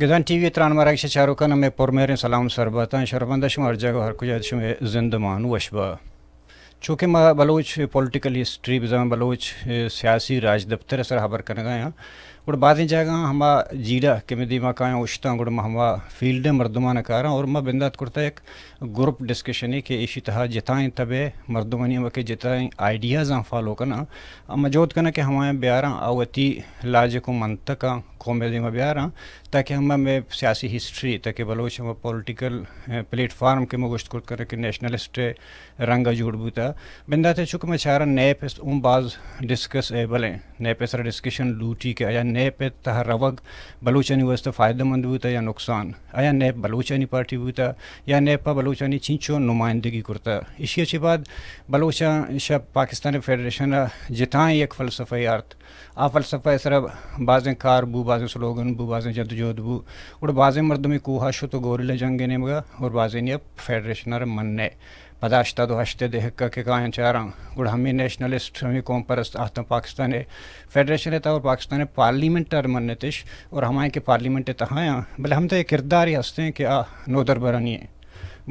گدان T V ءِ تران مراگش ءِ چاروکاں مئے پرمہریں سلام سر باتاں۔ شرمندہ شما ہر جاگہ ہر کجا ات، شمئے زندمان وش با۔ چونکہ ما بلوچ پولیٹیکل ہسٹری بزاں، بلوچ، اے، سیاسی راجدپتر ءِ سرا ہبر کنگا آں، گڑا بازیں جاگہاں ہما جیڑہ کہ مئے دیما کایاں اوشتاں، گڑا ما ہما فیلڈ ءِ مردماں کاراں اور ما بندات کرتا یک گروپ ڈسکشنے کہ ایشی تہا جتائیں تبے مردمانی ہما کہ جتائیں آئیڈیازاں فالو کناں، ہما جہد کناں کہ ہمایاں بیاراں، آ وتی لاجک و منطقاں قوم ءِ دیما بیاراں، تاکہ ہما مئے سیاسی ہسٹری، تاکہ بلوچ ہما پولیٹیکل، اے، پلیٹ فارم کہ ما گوشت کرت کناں کہ نیشنلسٹ ءِ رنگ ءَ جوڑ بوتا۔ بندات ءَ چونکہ ما چاراں نیپ است اوں باز ڈسکس ایبل ایں۔ نیپ ءِ سرا ڈسکشن لوٹی کہ آیا نیپ ءِ تہا روگ بلوچانی واسطہ فائدہ مند بوتا یا نقصان؟ آیا نیپ بلوچانی پارٹی بوتا یا نیپ ءَ بلوچانی چنچو نمائندگی کرتا؟ ایشی ءَ چہ بعد بلوچاں شہ پاکستان فیڈریشن ءَ جتائیں یک فلسفہ یے آرت۔ آ فلسفہ ءِ سرا بازیں کار بو، بازیں سلوگن بو، بازیں جدوجہد بو۔ گڑا بازیں مردمے کوہ ءَ شت و گوریلا جنگ ءِ نیمگا اور بازینی ءَ فیڈریشن ءَ را مننے۔ پدا ہشتاد و ہشت ءِ دہک ءَ کہ کایاں چاراں، گڑا ہمے نیشنلسٹ، ہمے قوم پرست آتاں پاکستان ءِ فیڈریشن ءِ تہا اور پاکستان ءِ پارلیمنٹ ءَ را منتش اور ہمائیں کہ پارلیمنٹ ءِ تہا آں، بلے ہمدا یک کردارے ہستیں کہ آ نودربرانی ایں،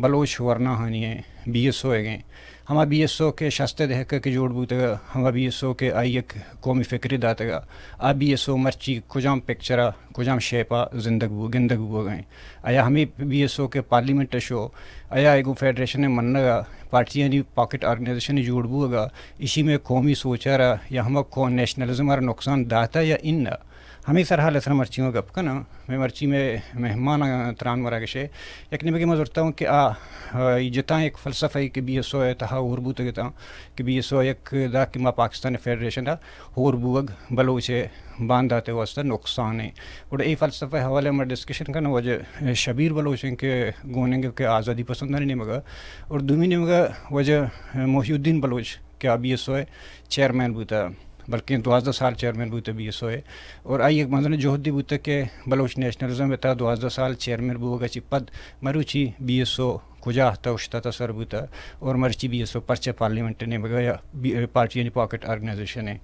بلوچ ورناہانی ایں، بی ایس او ئیگ ایں۔ ہما بی ایس او کہ شست ءِ دہک ءَ کہ جوڑ بوتگ، ہما بی ایس او کہ آئی یک قومی فکرے داتگ، آ بی ایس او مرچی کجام پکچر ءَ، کجام شیپ ءَ زندگ بو-، گندگ بوگ ءَ ایں؟ آیا ہمے بی ایس او کہ پارلیمنٹ ءَ شو، آیا اے گوں فیڈریشن ءِ منگ ءَ، پارٹیانی پاکٹ آرگنائزیشن جوڑ بوگ ءَ، ایشی مئے قومی سوچ ءَ را یا ہما قو-، نیشنلزم ءَ را نقصان داتہ یا اناں؟ ہمے سرحال ءِ سرا مرچی ما گپ کناں۔ مئے مرچی مئے مہمان ءَ تران مراگش ءِ یک نیمگے ما زرتا اوں کہ آ، آ، جتاں یک فلسفہ ئے کہ بی ایس او ءِ تہا ہور بوتگ اتاں کہ بی ایس او یک دا کہ ما پاکستان فیڈریشن ءَ ہور بوگ بلوچ ءِ باندات ءِ واستہ نقصان ایں۔ گڑا اے فلسفہ ءِ حوالہ ءَ ما ڈسکشن کناں۔ واجہ شبیر بلوچ ایں کہ گون ایں کہ آزادی پسندانی نیمگ ءَ، اور دومی نیمگ ءَ واجہ محی الدین بلوچ کہ آ بی ایس او ءِ چیئرمین بوتا، بلکیں دوازدہ سال چیئرمین بوتا بی ایس او ءِ، اور آئی یک مزنیں جہدے بوتا کہ بلوچ نیشنلزم ءِ تہا دوازدہ سال چیئرمین بوگ ءَ چہ پد مروچی بی ایس او کجا آتہ، اوشتاتہ، سر بوتا، اور مرچی بی ایس او پرچہ پارلیمنٹ ءِ نیمگ ءَ یا بی-، پارٹیانی پاکٹ آرگنائزیشن ایں۔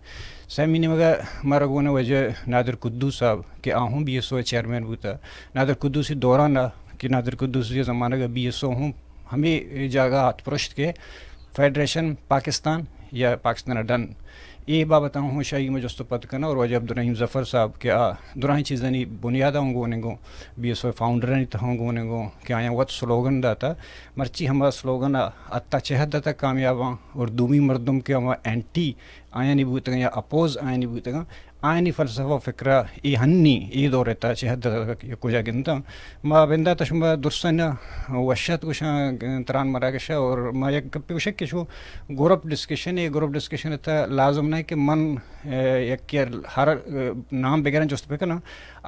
سیمی نیمگ ءَ مارا گون ایں واجہ نادر قدوس صاحب کہ آ ہوں بی ایس او ءِ چیئرمین بوتا۔ نادر قدوسی دوران ءَ کہ نادر قدوسی ءِ زمانگ ءَ بی ایس او ہوں ہمے جاگہ ءَ آت پرشت کہ فیڈریشن پاکستان یا پاکستان ءَ ڈن۔ اے بابت ءَ ہوں شاہی ما جست ءُ پد کناں اور واجہ عبدالرحیم ظفر صاحب کہ آ درائیں چیزانی بنیاد ءَ ہوں گون ایں گوں، بی ایس او ءِ فاؤنڈرانی تہا ہوں گون ایں گوں کہ آیاں وت سلوگن داتا، مرچی ہما سلوگن ءَ حتی چہ حد تک کامیاب آں اور دومی مردم کہ ہما اینٹی آیانی بوتگاں یا اپوز آیانی بوتگاں، آیانی فلسفہ و فکرہ اے ہنی اے دور ءِ تہا چہ حد تک کجا گنداں۔ ما بندات ءَ شما درستاں وش ات گوشاں تران مراگش ءَ، اور ما یک گپے گوشاں کہ شو گروپ ڈسکشن، اے گروپ ڈسکشن ءِ تہا لازم نہ کہ من، اے، یک ہر، اے، نام بگراں جست بکناں۔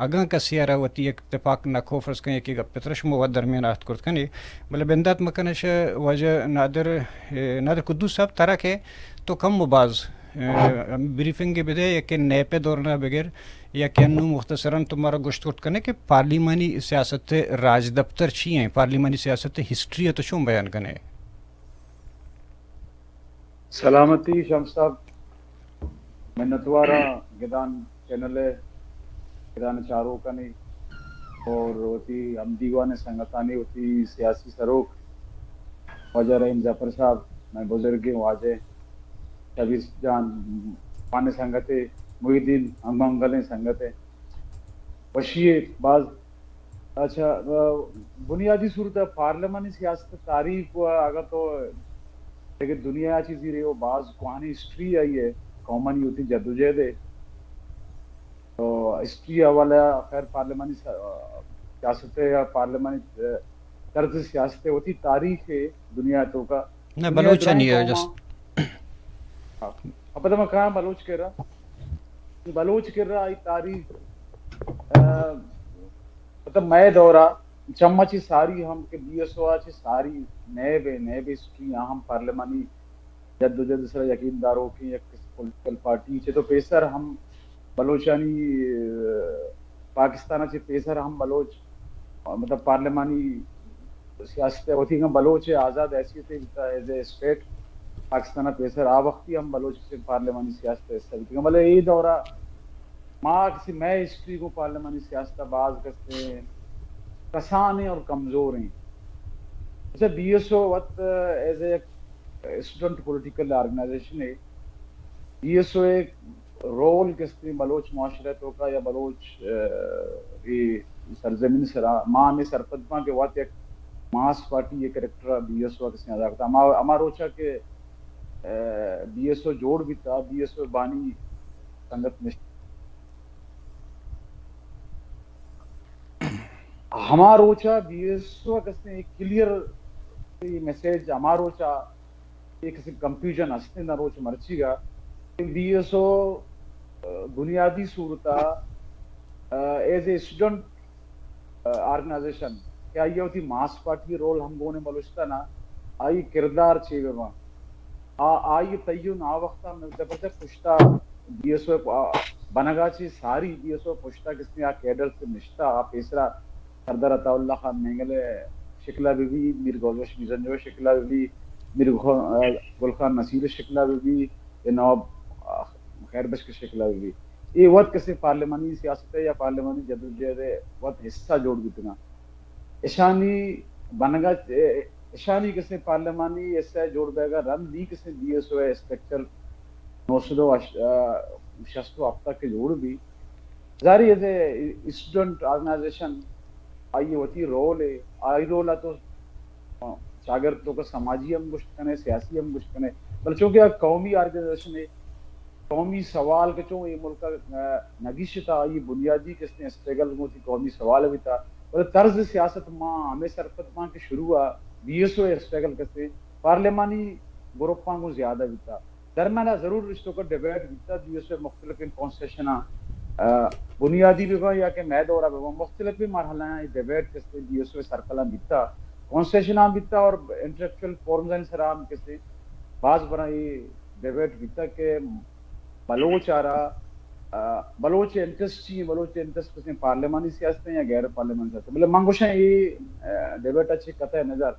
اگاں کسے ءَ را وتی یک تپاک نہ کو، فرض کن یکے گپ ءِ ترا شما وت درمیان ءَ ات کرت کنے، بلے بندات مکن اش واجہ نادر، اے، نادر قدوس صاحب ترا کہ تو کم و باز، اے، بریفنگ بدے، یا کہ نیپ ءِ دوران ءَ بگر، یا کہ انوں مختصراً تو مارا گوشت کرت کنے کہ پارلیمانی سیاست ءِ راجدپتر چی ایں؟ پارلیمانی سیاست ءِ ہسٹری ءَ تو چون بیان کنے؟ سلامتی شمس صاحب، منتواراں گدان چینل ءِ، گدان چاروکانی اور وتی ہم دیوان سنگتانی، وتی سیاسی سروک واجہ رحیم ظفر صاحب، مئے بزرگیں واجہ شبیر جان، پانے سنگتے، محی الدین ہم منگلیں سنگتے، وشی باز۔ اچھا، آ، بنیادی صورت ءَ پارلیمانی سیاست ءِ تاریخ ءَ اگاں تو دگہ دنیا ءَ چیزے رے و باز کوہنیں ہسٹری آئی ءِ، قومانی وتی جدوجہد ءِ۔ تو ہسٹری ءِ حوالہ ءَ خیر پارلیمانی س-، سیاست ءِ یا پارلیمانی، آ، طرز سیاست ءِ وتی تاریخ ءِ دنیا ءِ توکا۔ نہ، دنیا ءِ بلوچانی درائیں ہے قوماں۔ جس۔ ہاں۔ اب پدا ما کہاں بلوچ کرا؟ بلوچ کرا آئی تاریخ، آ، مطلب مئے دورا چما چہ ساری ہم کہ بی ایس او ءَ چہ ساری نیب ءِ، نیب ہسٹری ءَ ہم پارلیمانی جدوجہد ءِ سرا یقین داروکیں یک پولیٹیکل پارٹی چہ تو پیسر ہم بلوچانی، آ، پاکستان ءَ چہ پیسر ہم بلوچ، مطلب پارلیمانی سیاست ءَ وتی اگاں بلوچ ءِ آزاد حیثیت ءَ بوتا ایز اے اسٹیٹ پاکستان ءَ پیسر، آ وختی ہم بلوچ کسے پارلیمانی سیاست ءِ حصہ بوتگ، بلے اے دورا ما کسی مئے ہسٹری کو پارلیمانی سیاست باز کستے کسان ہیں اور کمزور ہیں۔ اچھا، بی ایس او وت as a student political organisation ہے۔ بی ایس او ایک رول کستے بلوچ معاشرہ تو کا یا بلوچ، اے، سرزمین سرا ما ہمیں سرپد پاں کہ وت یک ماس پارٹی یہ کریکٹر بی ایس او کستے ادا کرتا۔ ہما، ہما روچا کہ، اے، بی ایس او جوڑ بیتا، بی ایس او بانی سنگت نشت ہما روچا بی ایس او کستے ایک کلیئر میسج ہما روچا ایک کسی کنفیوژن ہستے نہ روچ مرچی گا کہ بی ایس او، اے، بنیادی صورتا، اے، ایز اے اسٹوڈنٹ، اے، آرگنائزیشن کہ آئی وتی ماس پارٹی رول ہم گونے بلوچستان آئی کردار چے بہ آ، آئی تعین آ وقت ہم دپرچہ پشتا بی ایس او بنگا چی ساری بی ایس او پشتا کستے آ کیڈر سے نشتا آ پیسرا سردار عطا اللہ خان مینگل شکلا بی بی، میر گوزوش میزنجو شکلا بی بی، میر گل-، گل خان نصیر شکلا بی بی، اے نواب خیر بخش شکلا بی بی۔ اے وت کسے پارلیمانی سیاست ہے یا پارلیمانی جدوجہد ہے وت حصہ جوڑ بیتنا۔ اشانی بنگا، اشانی کسے پارلیمانی حصہ جوڑ بیگا رند دی کسے بی ایس او اسٹرکچر نو سد و شست و ہفت تک جوڑ بی۔ ظاہر ہے ایز اے اسٹوڈنٹ آرگنائزیشن آئی وتی رول ہے، آئی رول تو چاگرد تو کا سماجی ہم گوشت کنے، سیاسی ہم گوشت کنے، بلے چونکہ آ قومی آرگنائزیشن ہے، قومی سوال کہ چون یہ ملک نگیشتا، آئی بنیادی کستے اسٹرگل موتی قومی سوال بیتا، بلے طرز سیاست ما ہمیں سرپد ما کہ شروع بی ایس او اسٹرگل کستے پارلیمانی گروپاں کو زیادہ بیتا۔ درمیان ء ضرور رشتوں کا ڈیبیٹ بیتا، بی ایس او مختلف کانسٹیٹیوشن، آ، بنیادی بہ باں یا کہ مئے دورہ بہ باں، مختلف مرحلہ ء ڈیبیٹ کستے بی ایس او سرکل بیتا، کانسٹیٹیوشن بیتا اور انٹلیکچوئل فورمز سرا ہم کستے باز برا یہ ڈیبیٹ بیتا کہ بلوچ آرا، آ، بلوچ انٹرسٹ چی، بلوچ انٹرسٹ کستے پارلیمانی سیاست ہیں یا غیر پارلیمانی سیاست ہیں؟ بلے من گوشاں یہ، آ، ڈیبیٹ اچھے قطع نظر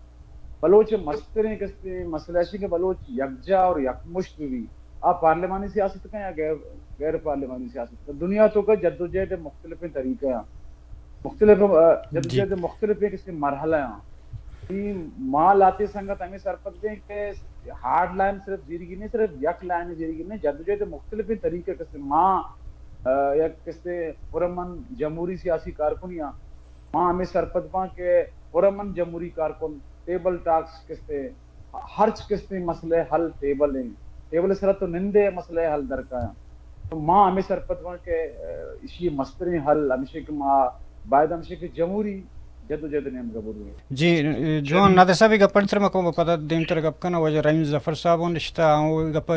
بلوچ مستریں کستے مسئلہ ایشی کہ بلوچ یکجا اور یکمشت بہ بی، آ پارلیمانی سیاست کا یا غیر، غیر پارلیمانی سیاست کا؟ دنیا تو کا جدوجہد مختلف طریقہ ہیں، مختلف، آ، جی۔ جدوجہد مختلف کسے مرحلہ ہیں۔ ای ما لاتے سنگت ہمیں سرپد دیں کہ ہارڈ لائن صرف زیرگی نہیں، صرف یک لائن زیرگی نہیں، جدوجہد مختلف طریقہ کسے ما، آ، یک کسے پرامن جمہوری سیاسی کارکنی ہیں۔ ما ہمیں سرپد باں کہ پرامن جمہوری کارکن ٹیبل ٹاکس کستے، ہرچ کستے مسئلہ حل ٹیبل ہیں، ٹیبل سرا تو نندے مسئلہ حل درکایا۔ تو ما ہمیں سرپد باں کہ، اے، اشی مستریں حل ہمیشہ کہ ما باید ہمیشہ کہ جمہوری جدوجہد نیمگا برویں۔ جی، جوان نادر صاحب، گپ تر مکو پدا دیم تر گپ کنا، واجہ رحیم ظفر صاحب ہوں نشتہ، آؤں گپ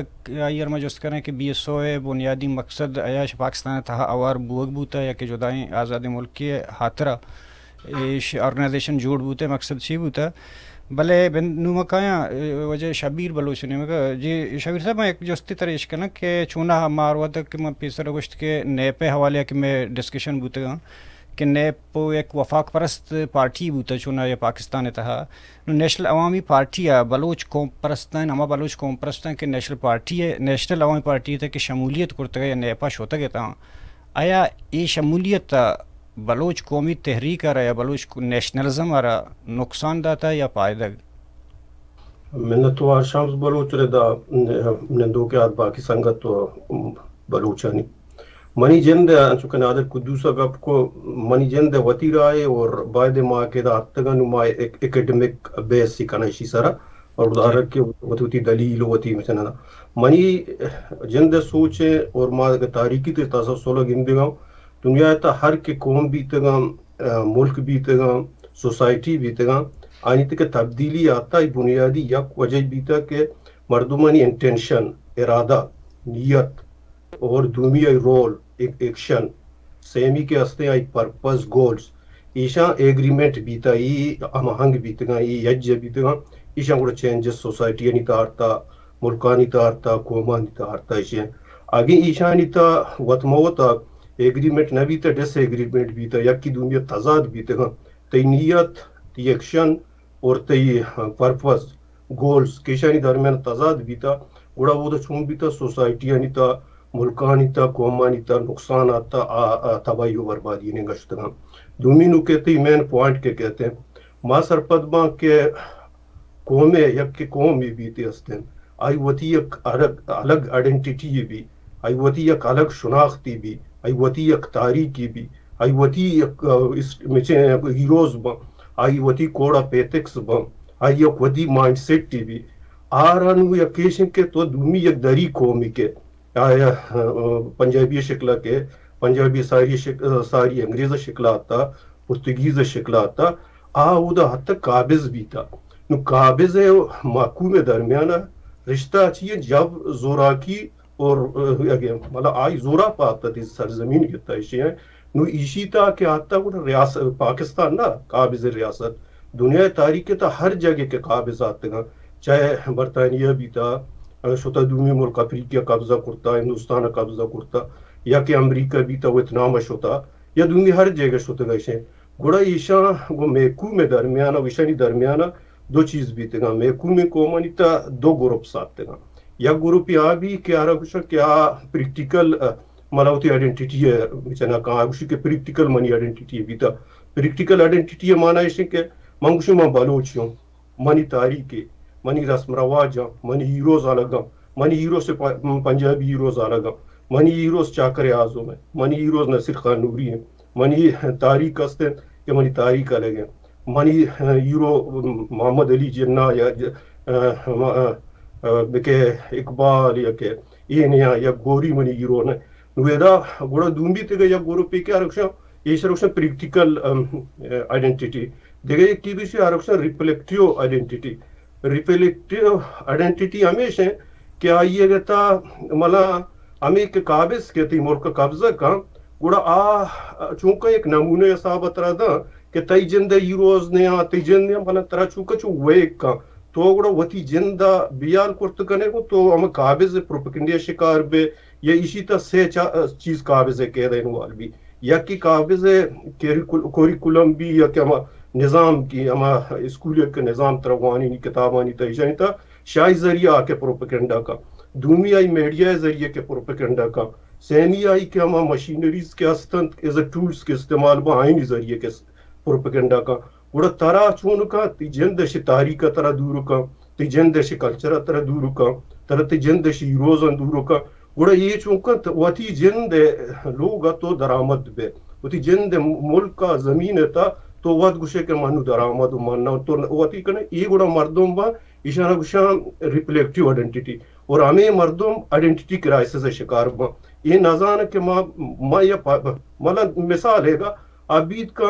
آئی ار ما جست کریں کہ بی ایس او ء بنیادی مقصد عیاش پاکستان ء تہا اوار بوگ بوتا یا کہ جدائیں آزادیں ملکے ء ہاترا ایش آرگنائزیشن جوڑ بوتے، مقصد چی بوتا؟ بلے بن-، نوں ما کایاں، اے، واجہ شبیر بلوچ نیمگا۔ جی شبیر صاحب، من یک جستے ترا ایش کناں کہ چوناہا ما ہر وہد کہ من پیسر گوشت کہ نیپ ء حوالے ء کہ مئے ڈسکشن بوتگاں کہ نیپ یک وفاق پرست پارٹی بوتا چوناہا پاکستان ء تہا۔ نوں نیشنل عوامی پارٹی ء بلوچ قوم پرستاں، ہما بلوچ قوم پرستاں کہ نیشنل پارٹی ء، نیشنل عوامی پارٹی ء تہ کہ شمولیت کرتگ ء یا نیپا شتگ اتاں، آیا اے شمولیت ء بلوچ قومی تحریک ء را یا بلوچ نیشنلزم ء را نقصان داتہ یا پائدگ؟ منتوار شمس بلوچ ردا، نندوک ء باقی سنگت و بلوچانی۔ منی جند ء انچو کہ نادر قدوس ء گپ کو، منی جند ء وتی رائے اور باید ما کہ ادا اتگاں نوں ما ایک-، اکیڈمک بیس سی کناں اشی سرا اور جی۔ دارگ کہ وتی وتی دلیل وتی مثلاً منی جند ء سوچ ء اور ما اگہ تاریخی تے تسلسل ء گندگاں، دنیا ء تہ ہر کہ قوم بیتگاں، ء، ملک بیتگاں، سوسائٹی بیتگاں، آنی تہ کہ تبدیلی آتا، ای بنیادی یک وجہ بیتا کہ مردمانی انٹینشن، ارادہ، نیت، اور دومی آئی رول، ایک-، ایکشن، سیمی کہ ہستے آئی پرپز، گولز، ایشاں ایگریمنٹ بیتا، ای ہم آہنگ بیتگاں، ای یج بیتگاں، ایشاں گڑا چینجز سوسائٹی آنی تارتا، ملکانی تارتا، قومانی تارتا ایشاں۔ اگیں ایشانی تا وت موت ء ایگریمنٹ نہ بیتہ، ڈس ایگریمنٹ بیتہ، یکی دومی ء تضاد بیتگاں، تئی نیت، تئی ایکشن اور تئی پرپز، گولز، کہ ایشانی درمیان تضاد بیتہ، گڑا اودا چون بیتہ سوسائٹیانی تا ملکانی تا، قومانی تا نقصان آتا، آ، آ تباہی و بربادی نے گشتگاں۔ دومی نو کہ تئی مین پوائنٹ کہ کہتے ہیں، ما سرپد باں کہ قومے یک کہ قومے بیتے ہستیں، آئی وتی یک الگ، الگ آئیڈینٹیٹی بی، آئی وتی یک الگ شناختی بی، آئی وتی یک تاریخی بی، آئی وتی یک، آ، اس-، مچیں ہیروز باں، آئی وتی کوڈ آف ایتھکس باں، آئی یک وتی مائنڈ سیٹ بی۔ آرا نو یک ایشن کہ تو دومی یک دری قومی کہ آیا، آ، پنجابی شکل کہ پنجابی ساری شک-، ساری انگریز شکل آتا، پرتگیز شکل آتا، آ اودا حتی قابض بیتا۔ نو قابض ہے محکوم درمیان رشتہ چیئے جب زوراکی اور، آ، اگے مطلب آئی زورا پاتا تی سرزمین گتا ایشی ہیں۔ نو ایشی تا کہ آتا گڑا ریاست پاکستان نا قابض ریاست دنیا تاریخ تا ہر جگہ کے قابض آتگا، چاہے برطانیہ بیتا، شتا دومی ملک افریقہ قبضہ کرتا، ہندوستان قبضہ کرتا، یا کہ امریکہ بیتا ویتنام شتا، یا دومی ہر جگہ شتگا ایشیں۔ گڑا ایشاں گو میکو میں درمیان و ایشانی درمیان دو چیز بیتگا۔ میکو میں قومانی تا دو گروپ ساتگا۔ یک گروپ آ بی کہ آرا گوشا کہ آ پریکٹیکل، آ، منا وتی آئیڈینٹیٹی ہے بچنا کان، آ گوشی کہ پریکٹیکل منی آئیڈینٹیٹی بیتا۔ پریکٹیکل آئیڈینٹیٹی مانا ایشیں کہ من گوشی من بلوچ ہوں۔ منی تاریخ ء، منی رسم رواجاں، منی ہیروز الگاں، منی ہیروز پ-، پنجابی ہیروز الگاں، منی ہیروز چاکر اعظم ہیں، منی ہیروز نصیر خان نوری ہیں، منی تاریخ است ہیں کہ منی تاریخ الگ ہیں، منی ہیرو محمد علی جناح یا ج-، آ، ہما، آ، آ، بکہ اقبال یا کہ اے نیا یا گوری منی ہیرو نے۔ نو ادا گڑا دومی تگہ یک گروپے کہ آرکشاں، ایش آرکشاں پریکٹیکل، ام، آئیڈینٹیٹی۔ دگہ یکے بیشی آرکشن ریفلیکٹیو آئیڈینٹیٹی۔ ریفلیکٹیو آئیڈینٹیٹی ہمیش ہیں کہ آئی اگر تا ملا ہمیں کہ قابض کہ تئی ملک قبضہ کن، گڑا آ چونکہ ایک نمونہ حساب ترا داں کہ تئی جند ہیروز نے آ، تئی جند نے آ، ملا ترا چونکہ چو ویگ کن، تو گڑا وتی جند بیال کرت کنے کو تو ہم قابض پروپیگنڈے شکار بے، یا ایشی تا سے چا-، چیز قابض قید انوال بی۔ یکی قابض کیریکول-، کوریکولم بی یا کہ ہما نظام کی، ہما اسکول یک نظام تروانی نی کتابانی تا ایشانی تا شاہی ذریعہ آ کے پروپیگنڈا کا۔ دومی آئی میڈیا ذریعے کے پروپیگنڈا کا۔ سیمی آئی کہ ہما مشینریز کے ہستنت، ایز اے ٹولز کے استعمال با آئینی ذریعے کے پروپیگنڈا کا۔ گڑا ترا چون کا، تی جند شی تاریخ ترا دور کا، تی جند شی کلچر ترا دور کا، ترا تی جند شی ہیروز دور کا۔ گڑا یہ چون کنت وتی جند لوگ تو درآمد بے، وتی جند ملک زمین تا تو وت گوشے کہ منو درآمد و من تو وتی کنے، یہ گڑا مردم با ایشانا گوشاں ریفلیکٹیو آئیڈینٹیٹی۔ اور ہمیں مردم آئیڈینٹیٹی کرائسس شکار با۔ یہ نزان کہ ما، ما یا پا-، ملا مثال ہے گا، ابید کا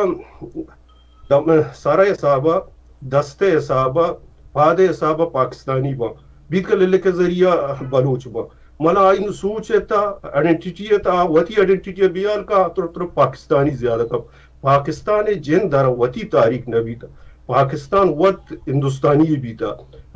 دم-، سر حسابا، دست حسابا، پاد حسابا پاکستانی با۔ بیت کہ للک ذریعہ بلوچ با۔ ملا آئی نو سوچ ہے تا، آئیڈینٹیٹی ہے تا، وتی آئیڈینٹیٹی ہے بیال کا، تر تر پاکستانی زیادہ کا۔ پاکستان جند در وتی تاریخ نہ بیتا۔ پاکستان وت ہندوستانی بیتا۔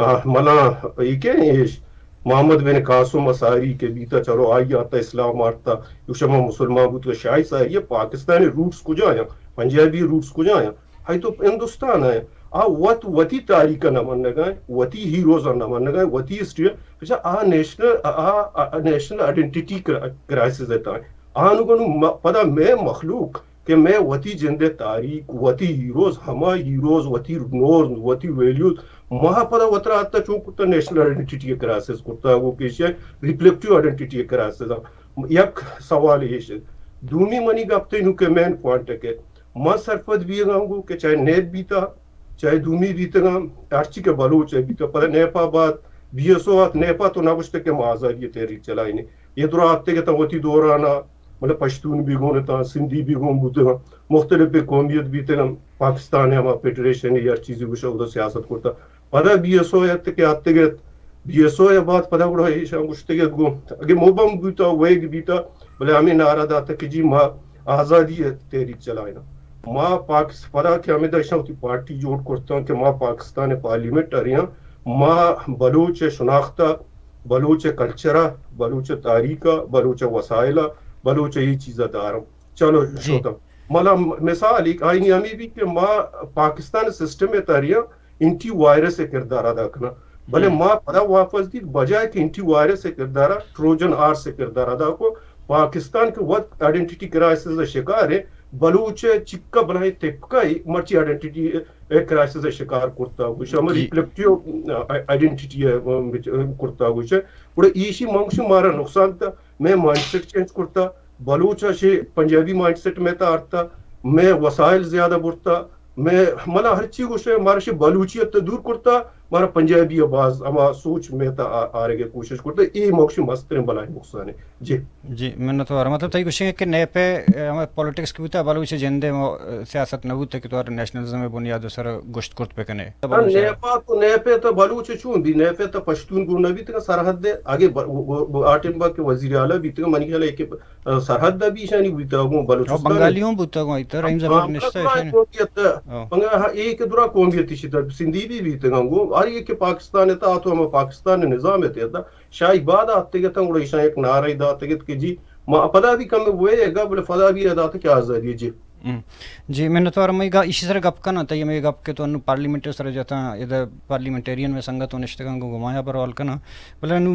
آ، ملا ایک ہے ایش، محمد بن قاسم اساری کہ بیتا، چلو آئی آتا اسلام آرتا، یو شما مسلمان بوت کہ شاہی ساری ہے، پاکستان روٹس کجا ہیں؟ پنجابی روٹس کجا ہیں؟ ہائی تو ہندوستان ہے۔ آ وت وتی تاریخ نہ منگا ہیں، وتی ہیروز نہ منگا ہیں، وتی ہسٹری ہے۔ اچھا، آ نیشنل، آ، آ، آ نیشنل آئیڈینٹیٹی کرا-، کرائسس ہے تا۔ آنو گنو م-، پدا میں مخلوق کہ میں وتی جندے تاریخ، وتی ہیروز، ہما ہیروز، وتی نورمز، وتی ویلیوز، ما پدا وترا آتا چون کرتا نیشنل آئیڈینٹیٹی کرائسس کرتا، وہ کہ ایشی ریفلیکٹیو آئیڈینٹیٹی کرائسس۔ یک سوال ایش۔ دومی منی گپ تے نو کہ مین پوائنٹ ہے کہ ما سرپد بیگاں گو کہ چاہے نیب بیتا، چاہے دومی بیتگاں، ہرچی کہ بلوچ ہے بیتا، پدا نیپا بعد بی ایس او آت، نیپا تو نہ گوشتے کہ ما آزادی تحریک چلائینے۔ یہ درا آتے کہ تا وتی دورانا مطلب پشتون بیگون تاں، سندھی بیگون بوتگاں، مختلف قومیت بیتگاں، پاکستان ہما فیڈریشن یا ہر چیزی گوشا اودا سیاست کرتا۔ پدا بی ایس او ات کہ آتگت، بی ایس او بعد پدا گڑا ایشاں گوشتگت گو، اگے مبم بوتا، ویگ بیتا، بلے ہمیں نعرہ داتا کہ جی ما آزادی تحریک چلائینا۔ ما پاکس-، پدا کہ ہمیں دا ایشاں وتی پارٹی جوڑ کرتا کہ ما پاکستان پارلیمنٹ اریاں، ما بلوچ شناختا بلوچ کلچر ء، بلوچ تاریخ ء، بلوچ وسائل ء، بلوچ اے چیز ء دارم۔ چلو، جی۔ شوتم۔ ملا م-، مثال ایک آئینی ہمیں بھی کہ ما پاکستان سسٹم ء تاریاں اینٹی وائرس ء کردار ادا کناں۔ بلے ہم۔ ما پدا واپس دیت، بجائے کہ اینٹی وائرس ءِ کردار ءَ، ٹروجن ہارس ءِ کردار ادا کو، پاکستان کہ وت آئیڈینٹیٹی کرائسس ءِ شکار ہے، بلوچ ءِ چکا بلاہیں طبقہ ءَ مرچی آئیڈینٹیٹی کرائسس ءِ شکار کرتا گوش، ہمے جی۔ ریفلیکٹیو آئیڈینٹیٹی ءِ کرتا گوش۔ گڑا ایشی منگش مارا نقصان تا، میں مائنڈ سیٹ چینج کرتا، بلوچ ءَ شے پنجابی مائنڈ سیٹ میں تا آرتا، میں وسائل زیادہ برتا، میں منا ہر چی گوشے، مارا شے بلوچیت دور کرتا، مارا پنجابی ءَ باز ہما سوچ میں تا آ-، آرگ ءِ کوشش کرتا۔ اے موکش مستریں بلاہیں نقصان ہے۔ جی۔ جی، منتوار۔ مطلب، تئی گوشگ کہ نیپ ءَ، ہمے پولیٹکس کہ بوتا، بلوچ جند ءِ مو-، سیاست نہ بوتا کہ تو نیشنلزم ءِ بنیاد ءِ سر گوشت کرت بکنے۔ ہاں، نیپا تو، نیپ ءَ تو بلوچ چون بی، نیپ ءَ تو پشتون گون نہ بیتگا سرحد ءَ، اگے ب-، ب-، ب-، آ ٹائم با کہ وزیر اعلیٰ بیتگا، منی خیال ہے کہ سرحد ءَ بھی ایشانی بوتگ، گوں بلوچستان ءَ۔ بنگالی ہوں بوتگ، گوں ایتر رحیم ظفر ہاں، نشتہ درا ایشانی۔ قومیت، ہاں۔ بنگا-، ہاں، ایک درا قومیت شتر سندھی بھی بیتگ، گوں ہر ایک کہ پاکستان ءِ تہا تو ہم پاکستان ءِ نظام ءِ تہا شاہی بعد آتگ اتاں، گڑا ایشاں یک نعرہ داتگ ات کہ جی، ما پدا بھی کم ہوئے گا، بلے پدا بھی ادا تک آزادی جی۔ ہم۔ جی، منتوار۔ ہمے گا-، ایشی سر گپ کناں، تئی ہمے گپ کہ تو انو پارلیمنٹ سر جتاں، ادا پارلیمنٹیرین میں سنگت و نشتگاں گوں گمایا پر حال کناں۔ بلے انو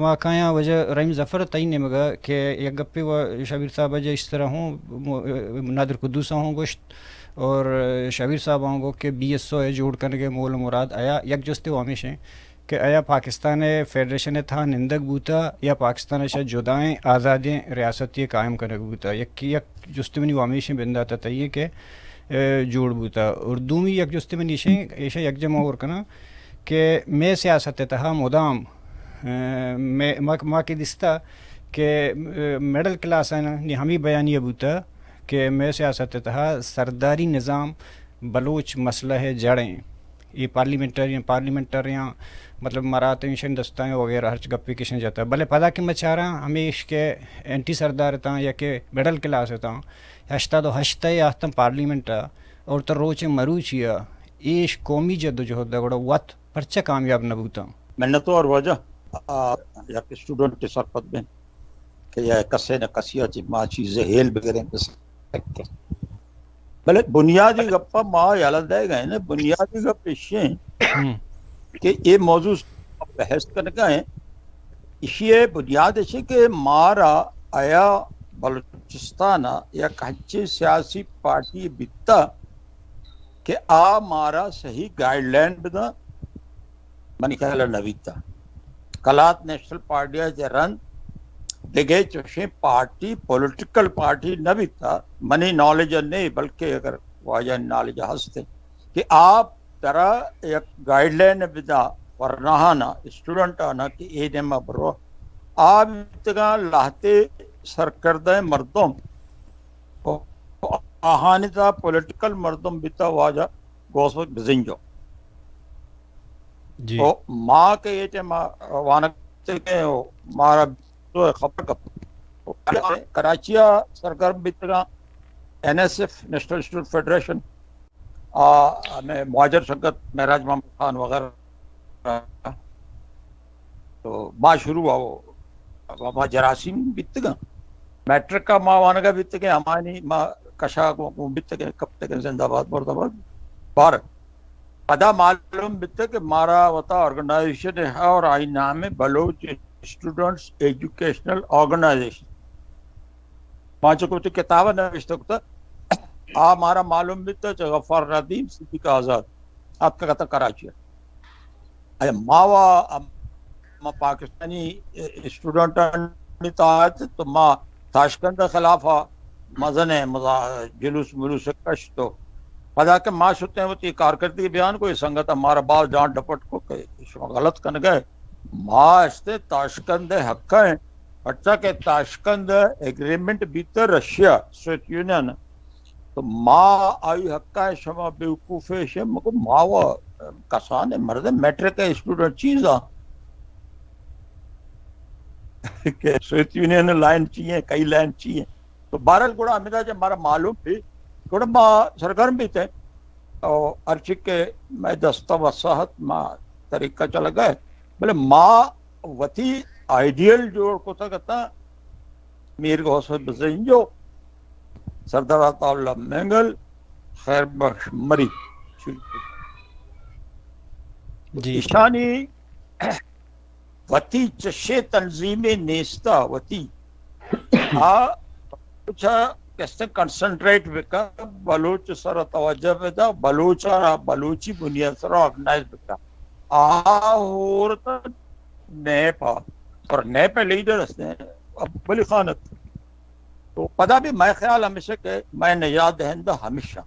ما کایاں واجہ رحیم ظفر تئی نیمگا کہ یک گپے و شبیر صاحب جا اس طرح ہوں، م-، نادر قدوس ہوں گوشت اور شبیر صاحب ہوں گو کہ بی ایس او ہے جوڑ کنگے مول مراد آیا، یک جستے و ہمیش ہیں کہ آیا پاکستان ءِ فیڈریشن ءِ تہا نندگ بوتا یا پاکستان ءَ شہ جدائیں آزادیں ریاستے قائم کنگ بوتا؟ یک، یک جستے منی و ہمیشیں بندات ءَ تئی کہ، اے، جوڑ بوتا۔ اور دومی یک جستے منی ایشیں، ایشاں یک جمع اور کناں کہ مئے سیاست ءِ تہا مدام، اے، مئے، ما، ما کہ دیستا کہ، اے، مڈل کلاس ءَ نی ہمے بیانیہ بوتا کہ مئے سیاست ءِ تہا سرداری نظام بلوچ مسئلہ ءِ جڑ ایں۔ اے پارلیمنٹرین، پارلیمنٹریاں، مطلب، مراتیں شن دستائیں وغیرہ ہرچ گپے کشن جاتا۔ بلے پدا کہ مچاراں ہمیش کہ اینٹی سردار تاں یا کہ مڈل کلاس تاں، ہشتاد و ہشت ءَ آتاں پارلیمنٹ ءَ اور تر روچ مروچی ءَ ایش قومی جدوجہد ءَ گڑا وت پرچہ کامیاب نہ بوتاں؟ منتوار واجہ، آ، یک اسٹوڈنٹ سرپد بیں کہ یا کسے نہ کسی ءَ چہ ما چیزے ہیل بگریں، بس۔ بلے بنیادی گپ ءَ ما یلہ دئیگ ءَ ایں، بنیادی گپ ایش ایں ہم۔ کہ اے موضوع بحث کنگ ءَ ایں، ایشی ءِ بنیاد ایش کہ مارا آیا بلوچستان ءَ یک ہنچیں سیاسی پارٹی بیتا کہ آ مارا صحیح گائیڈ لائن بداں، منی خیال ءَ نہ بیتا۔ قلات نیشنل پارٹی ءَ چہ رند دگہ چوشیں پارٹی، پولیٹیکل پارٹی نہ بیتا، منی نالج ءَ نہ، بلکہ اگر واجہ نالج ءَ ہست کہ آ ترا یک گائیڈ لائن بدا، ورناہانا، اسٹوڈنٹ آنا کہ اے نیما برو، آ بیتگاں لہتے سرکردہ مردم، آہانی تہا پولیٹیکل مردم بیتا واجہ غوث بخش بزنجو۔ جی۔ او ما کہ اے ٹائم وانگ تکیں او مارا تو خبر کپ۔ کراچی ءَ سرگرم بیتگاں، N S F, national student federation, آ، ہمیں مہاجر سنگت، مہراج محمد خان وغیرہ۔ تو ما شروع آو، ما جراثیم بیتگاں۔ میٹرک ءَ ما وانگا بیتگیں، ہمانی ما کشا گوں، گوں بیتگیں، کپتگیں، زندہ باد، مردہ باد۔ بارک۔ پدا معلوم بیتگ کہ مارا وتا آرگنائزیشن ہے اور آئی نام ہے بلوچ اسٹوڈنٹس ایجوکیشنل آرگنائزیشن۔ ما چکو تو کتاب نوشتہ کتا، آ مارا معلوم بیتا چہ غفار ندیم، صدیق آزاد، اتکگتا کراچی۔ اے ما وا، ما پاکستانی اسٹوڈنٹانی تحت تو ما تاشقند خلاف مزن مزا-، جلوس ملوس کشت و پدا کہ ما شتیں وتی کارکردگی بیان کو، اے سنگت مارا باز جان ڈپٹ کو کہ شما غلط کنگئے۔ ما اشتے تاشقند حق ہیں، پرچا کہ تاشقند ایگریمنٹ بیت رشیا، سوویت یونین، تو ما آئی حقا شما بیوقوف شے، مگو ما و کسان مردم میٹرک اسٹوڈنٹ چیزا کہ سوویت یونین لائن چی ہیں، کئی لائن چی ہیں۔ تو بہرحال گڑا ہمیدا جب مارا معلوم بھی، گڑا ما سرگرم بھی تھے۔ اور ہرچی کہ میں دستہ وساحت ما طریقہ چل گئے، بلے ما وتی آئیڈیل جوڑ کتگ اتاں میر غوث بزنجو، سردار عطا اللہ مینگل، خیر بخش مری۔ جی۔ ایشانی وتی چشے تنظیمے نیستا، وتی آ بلوچ ءَ کسے کنسنٹریٹ بکا، بلوچ سر توجہ بدا، بلوچ ءَ را بلوچی بنیاد سر آرگنائز بکا. آ ہورت نیپ ءَ، اور نیپ ءِ لیڈر است، عبدالبلی خان ات. تو پدا بھی مئے خیال ہمیشہ کہ مئے نجات دہندہ ہمیشہ.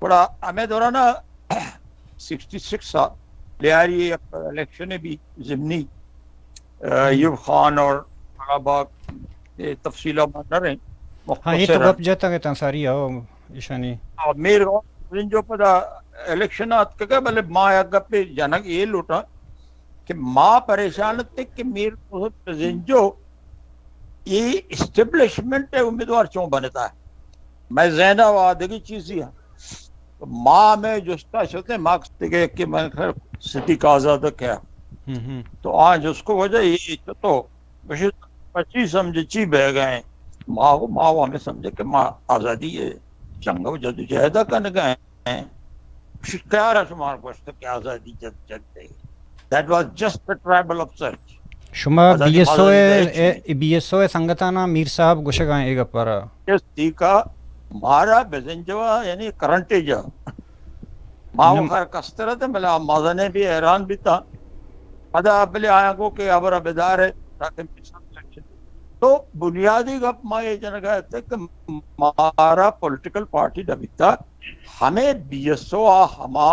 گڑا ہمے دوران ءَ سکسٹی سکس ءَ لیاری یک الیکشن بھی ضمنی، آ، ایوب خان اور بڑا باغ، یہ تفصیل ما نہ رہے. ہاں، یہ تو مختصراً گپ جتا کہ تنساری ہو ایشانی. آ، میر غوث بزنجو پدا الیکشن آتکگا، بلے ما یک گپے جنگ یہ لوٹا کہ ما پریشان اتیں کہ میر غوث بزنجو یہ اسٹیبلشمنٹ ءِ امیدوار چون بنتا ہے. مئے ذہن ءَ آدگی چیزی ہے. ما ہمے جستا شتے، ما دیگہ کہ من خیر صدیق آزاد کیا. ہم، ہم. تو آ جس کو وجہ یہ تو بشی پچی سمجھے چی بہ گئے. ما، ما ہمیں سمجھے کہ ما آزادی ہے، جنگ و جدوجہد کن گئے. شکار شما گوشت کہ آزادی جد جد دے. That was just the tribal of search. شما آزادی بی ایس او مازادی ءِ، دے چی؟ اے، بی ایس او ءِ سنگتانا میر صاحب گوشگا اے گپارا. یس، ٹھیک ہے. مارا بزنجوا یعنی کرنٹ جا. ما ہم. خیر کستر تے ملا مزنے بھی حیران بیتا. پدا بلے آیا کو کہ ابر بدار ہے تاکہ میر صاحب سیکشن. تو بنیادی گپ ما یہ جنگا ہے کہ مارا پولیٹیکل پارٹی نہ بیتا. ہمیں بی ایس او آ ہما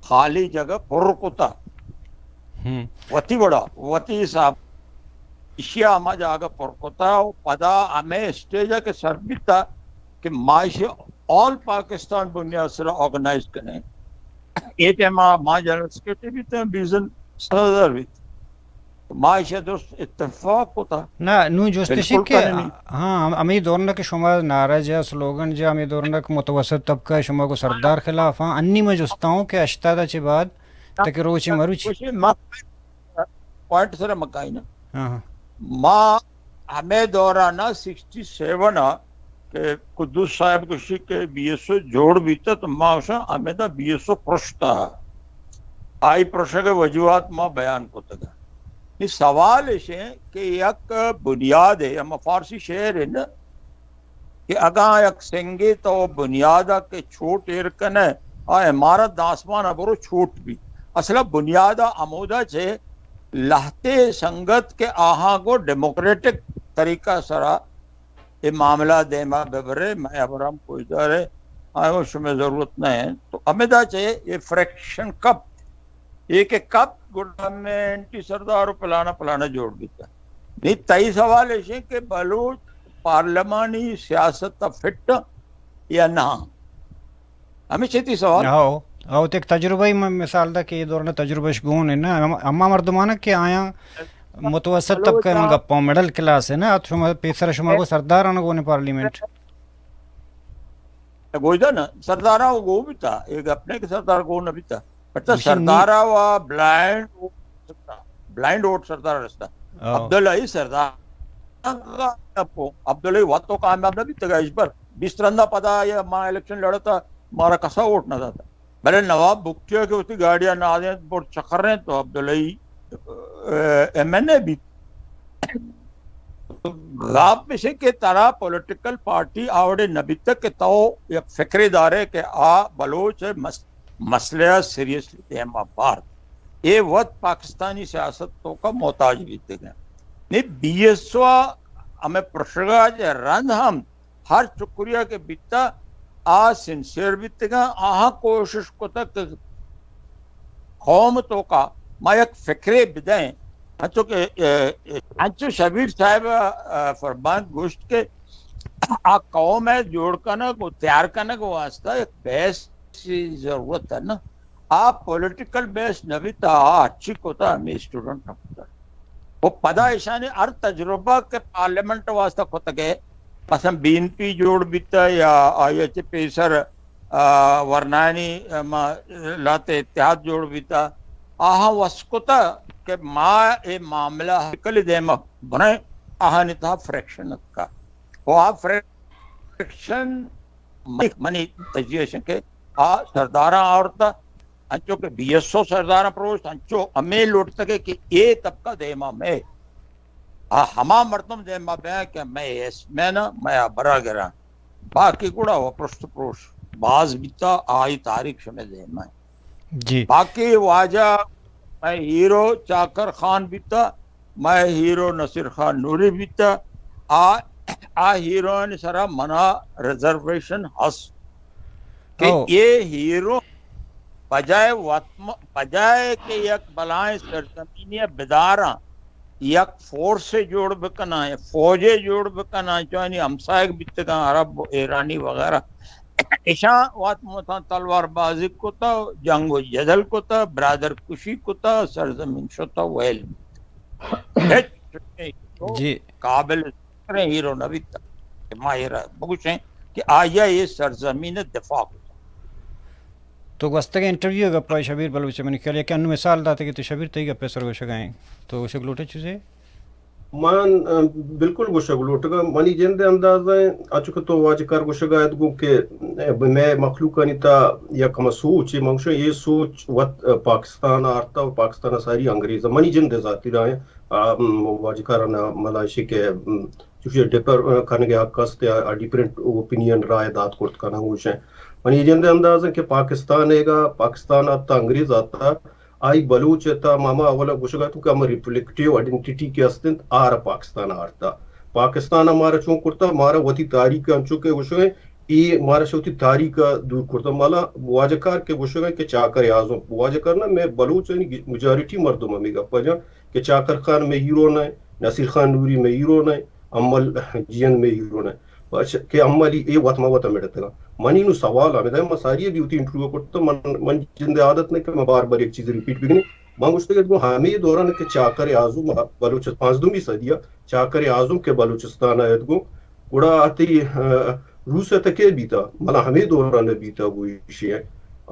خالی جگہ پر کتا. ہم. وتی وڑا، وتی حساب، ایشی ءَ ہما جاگہ پر کتا و پدا ہمے اسٹیج ءَ کہ سر بیتا کہ ما ایشی آل پاکستان بنیاد سرا آرگنائز کنیں. اے ٹائم ءَ ما جنرل سیکرٹری بیتیں، بیزن صدر بیت. ما ایشی درست اتفاق کتا. نہ، نوں جست ایشی بالکل کہ کننی. ہاں، ہم-، ہمے دورنا کہ شما نعرہ جا، سلوگن جا، ہمے دورنا کہ متوسط طبقہ شما کو سردار خلاف، ہاں، انی میں جستا ہوں کہ ہشتاد چہ بعد تک روچے مروچی. خوشی ما پوائنٹ سر مکائی نا. ہاں، ہاں. ما ہمے دوران ءَ سکسٹی سیون ءَ کہ قدوس صاحب گوشی کہ بی ایس او جوڑ بیتا تو ما گوشاں ہمے دا بی ایس او پرشتا. آئی پرشگ ءِ وجوہات ما بیان کتگ. نی سوال اش کہ یک بنیاد ہے، ہم فارسی شعر ہے نا، کہ اگاں یک سنگے تو بنیاد ءَ کہ چوٹ ایر کنئے، آ عمارت داں آسمان ءَ برو چوٹ بی. اصل ءَ بنیاد ءَ ہمودا چہ لہتے سنگت کہ آہاں گوں ڈیموکریٹک طریقہ سرا اے معاملہ دیما ببرے، مئے ہبر ہم کوئی دارے، آئیں شمئے ضرورت نہ ہے. تو ہمدا چہ اے فریکشن کپ اے کہ کپ گڑا میں اینٹی سردار و پلانا پلانا جوڑ بیتا. نی تئی سوال ایش ہے کہ بلوچ پارلیمانی سیاست ءَ فٹ یا نہ؟ ہمیش تئی سوال؟ ہاؤ، ہاؤ، تو یک تجربہ ہی م-، مثال دا کہ یہ دوران تجربہ اش گون ہے نا، ہم-، ہما مردمانا کہ آیاں متوسط طبقہ من گپاں، مڈل کلاس ہے نا، ات شما پیسر شما کو سردار آنا گون پارلیمنٹ. گوشدار نا، سردارا وہ گو بیتا، ایک اپنے کے سردار گو نہ بیتا. پتا سردارا وا بلائنڈ ووٹ سکتا، بلائنڈ ووٹ سردار رستا. ہاں. عبداللہ ہی سردار، عبداللہ ہی وقت تو کامیاب نہ بیتا گا اس بار. بیس رندا پدا یہ ماں الیکشن لڑتا، مارا کسا ووٹ نہ داتا. بلے نواب بگٹی ءَ کہ وتی گاڑی ءَ نادینت برت چکرینت تو عبدالحی، اے، ایم این اے بیت. گپ اش کہ ترا پولیٹیکل پارٹی آوڑے نہ بیتگ کہ تو یک فکرے دارے کہ آ بلوچ ءِ مس-، مسئلہ ءَ سیریسلی دیما بارت. اے وت پاکستانی سیاست توکا محتاج بیتگ انت. نی بی ایس او ءَ ہمے پرشگا چہ رند ہم ہر چکریا کہ بیتا، آ سنسیئر بیتگاں، آہاں کوشش کتگ کہ قوم توکا ما یک فکرے بدئیں. انچو کہ، اے، اے، انچو شبیر صاحب، اے، فرمان گوشت کہ آ قوم ءِ جوڑ کنگ و تیار کنگ واسطہ یک بیس ضرورت ہے نا. آ پولیٹیکل بیس نہ بیت، آ ہرچی کتا ہمے اسٹوڈنٹ ہم کتا. و پدا ایشانی ہر تجربہ کہ پارلیمنٹ واسطہ کتگے، مثلاً بی این پی جوڑ بیتا یا آئی ءَ چہ پیسر، آ، ورنائنی، آ، ما لہتے اتحاد جوڑ بیتا، آہاں وس کتا کہ ما اے معاملہ کلی دیما بریں، آہانی تہا فریکشن اتکا. و آ فریکشن منی، منی تجزیہ اش کہ آ سرداراں آورتا، انچو کہ بی ایس او سرداراں پروشت، انچو ہمے لوٹتگ کہ اے طبقہ دیما مئے، آ ہما مردم دیما بیا کہ مئے ایس مین، مئے براگراں۔ باقی گڑا و پرشت پروش باز بیتا، آئی تاریخ شمئے دیما۔ جی۔ باقی واجہ مئے ہیرو چاکر خان بیتا، مئے ہیرو نصیر خان نوری بیتا۔ آ، آ ہیروئن سرا منا ریزرویشن ہست کہ او۔ اے ہیرو بجائے وطم-، بجائے کہ یک بلائیں سرزمینی بداراں، یک فورسے جوڑ بکناں، یک فوجے جوڑ بکناں، چونی ہمسائگ بیتگاں عرب و ایرانی وغیرہ۔ اشاں وت متاں تلوار بازی کتا، جنگ و جدل کتا، برادر کشی کتا، سرزمین شتا ویل بیت۔ ہچ تو جی۔ قابل ذکر ہیرو نہ بیتا کہ ما ایرا بگوشیں کہ آیا یہ سرزمین دفاع کتا۔ تو گوستگیں انٹرویو ء گپا شبیر بلوچ ء منی خیال ء کہ انو مثال داتے کہ تو شبیر تئی گپ ء سر گوشگ ء ایں۔ تو گوشگ لوٹے چیزے؟ من، ء، بالکل گوشگ لوٹگ ء۔ منی جند ء اندازہ ء، انچو کہ تو واجہ کار گوشگ ء ات گوں کہ، ء، مئے مخلوقانی تا یک ہما سوچ ء، من گوشاں اے سوچ وت، ء، پاکستان ء آرتا و پاکستان ء ساری انگریز ء۔ منی جند ء ذاتی رائے ء، ء، م، واجہ کاران ء ملائشی کہ، م، چوشی ڈپر کنگ ء حق است یا ڈفرنٹ اوپینین رائے دات کرت کناں گوشیں۔ منی جند ء انداز انت کہ پاکستان ایگا، پاکستان آتا، انگریز آتا، آئی بلوچ ء تا ماما اولا گوشگ اتوں کہ ہما ریفلیکٹیو آئیڈینٹیٹی کہ است انت، آرا پاکستان آرتا۔ پاکستان ء مارا چون کرتا، مارا وتی تاریخ انچو کہ گوشگ ء اے مارا شہ وتی تاریخ ء دور کرتا۔ مالا واجہ کار کہ گوشگ ء کہ چاکر اعظم، واجہ کار نہ، مئے بلوچانی مجارٹی مردم ہمے گپ ء جاں کہ چاکر خان مئے ہیرو نہ، نصیر خان نوری مئے ہیرو نہ، امل جیئند مئے ہیرو نہ۔ پرچا کہ امل ای اے وت ما وت ء مڑتگاں۔ منی نوں سوال ہمدا، من ساری ء بھی وتی انٹرویو کرتا، من، من جند ء عادت نہ کہ من بار بار یک چیز ریپیٹ بکنی۔ من گوشتگ ات گوں ہمے دوران کہ چاکر اعظم بلوچ پانزدہمی صدی ء چاکر اعظم کہ بلوچستان ء ات گوں گڑا آ تئی، ء، روس ء تہ کئے بیتہ؟ منا ہمے دوران ء بیتہ گوں ایشی ء۔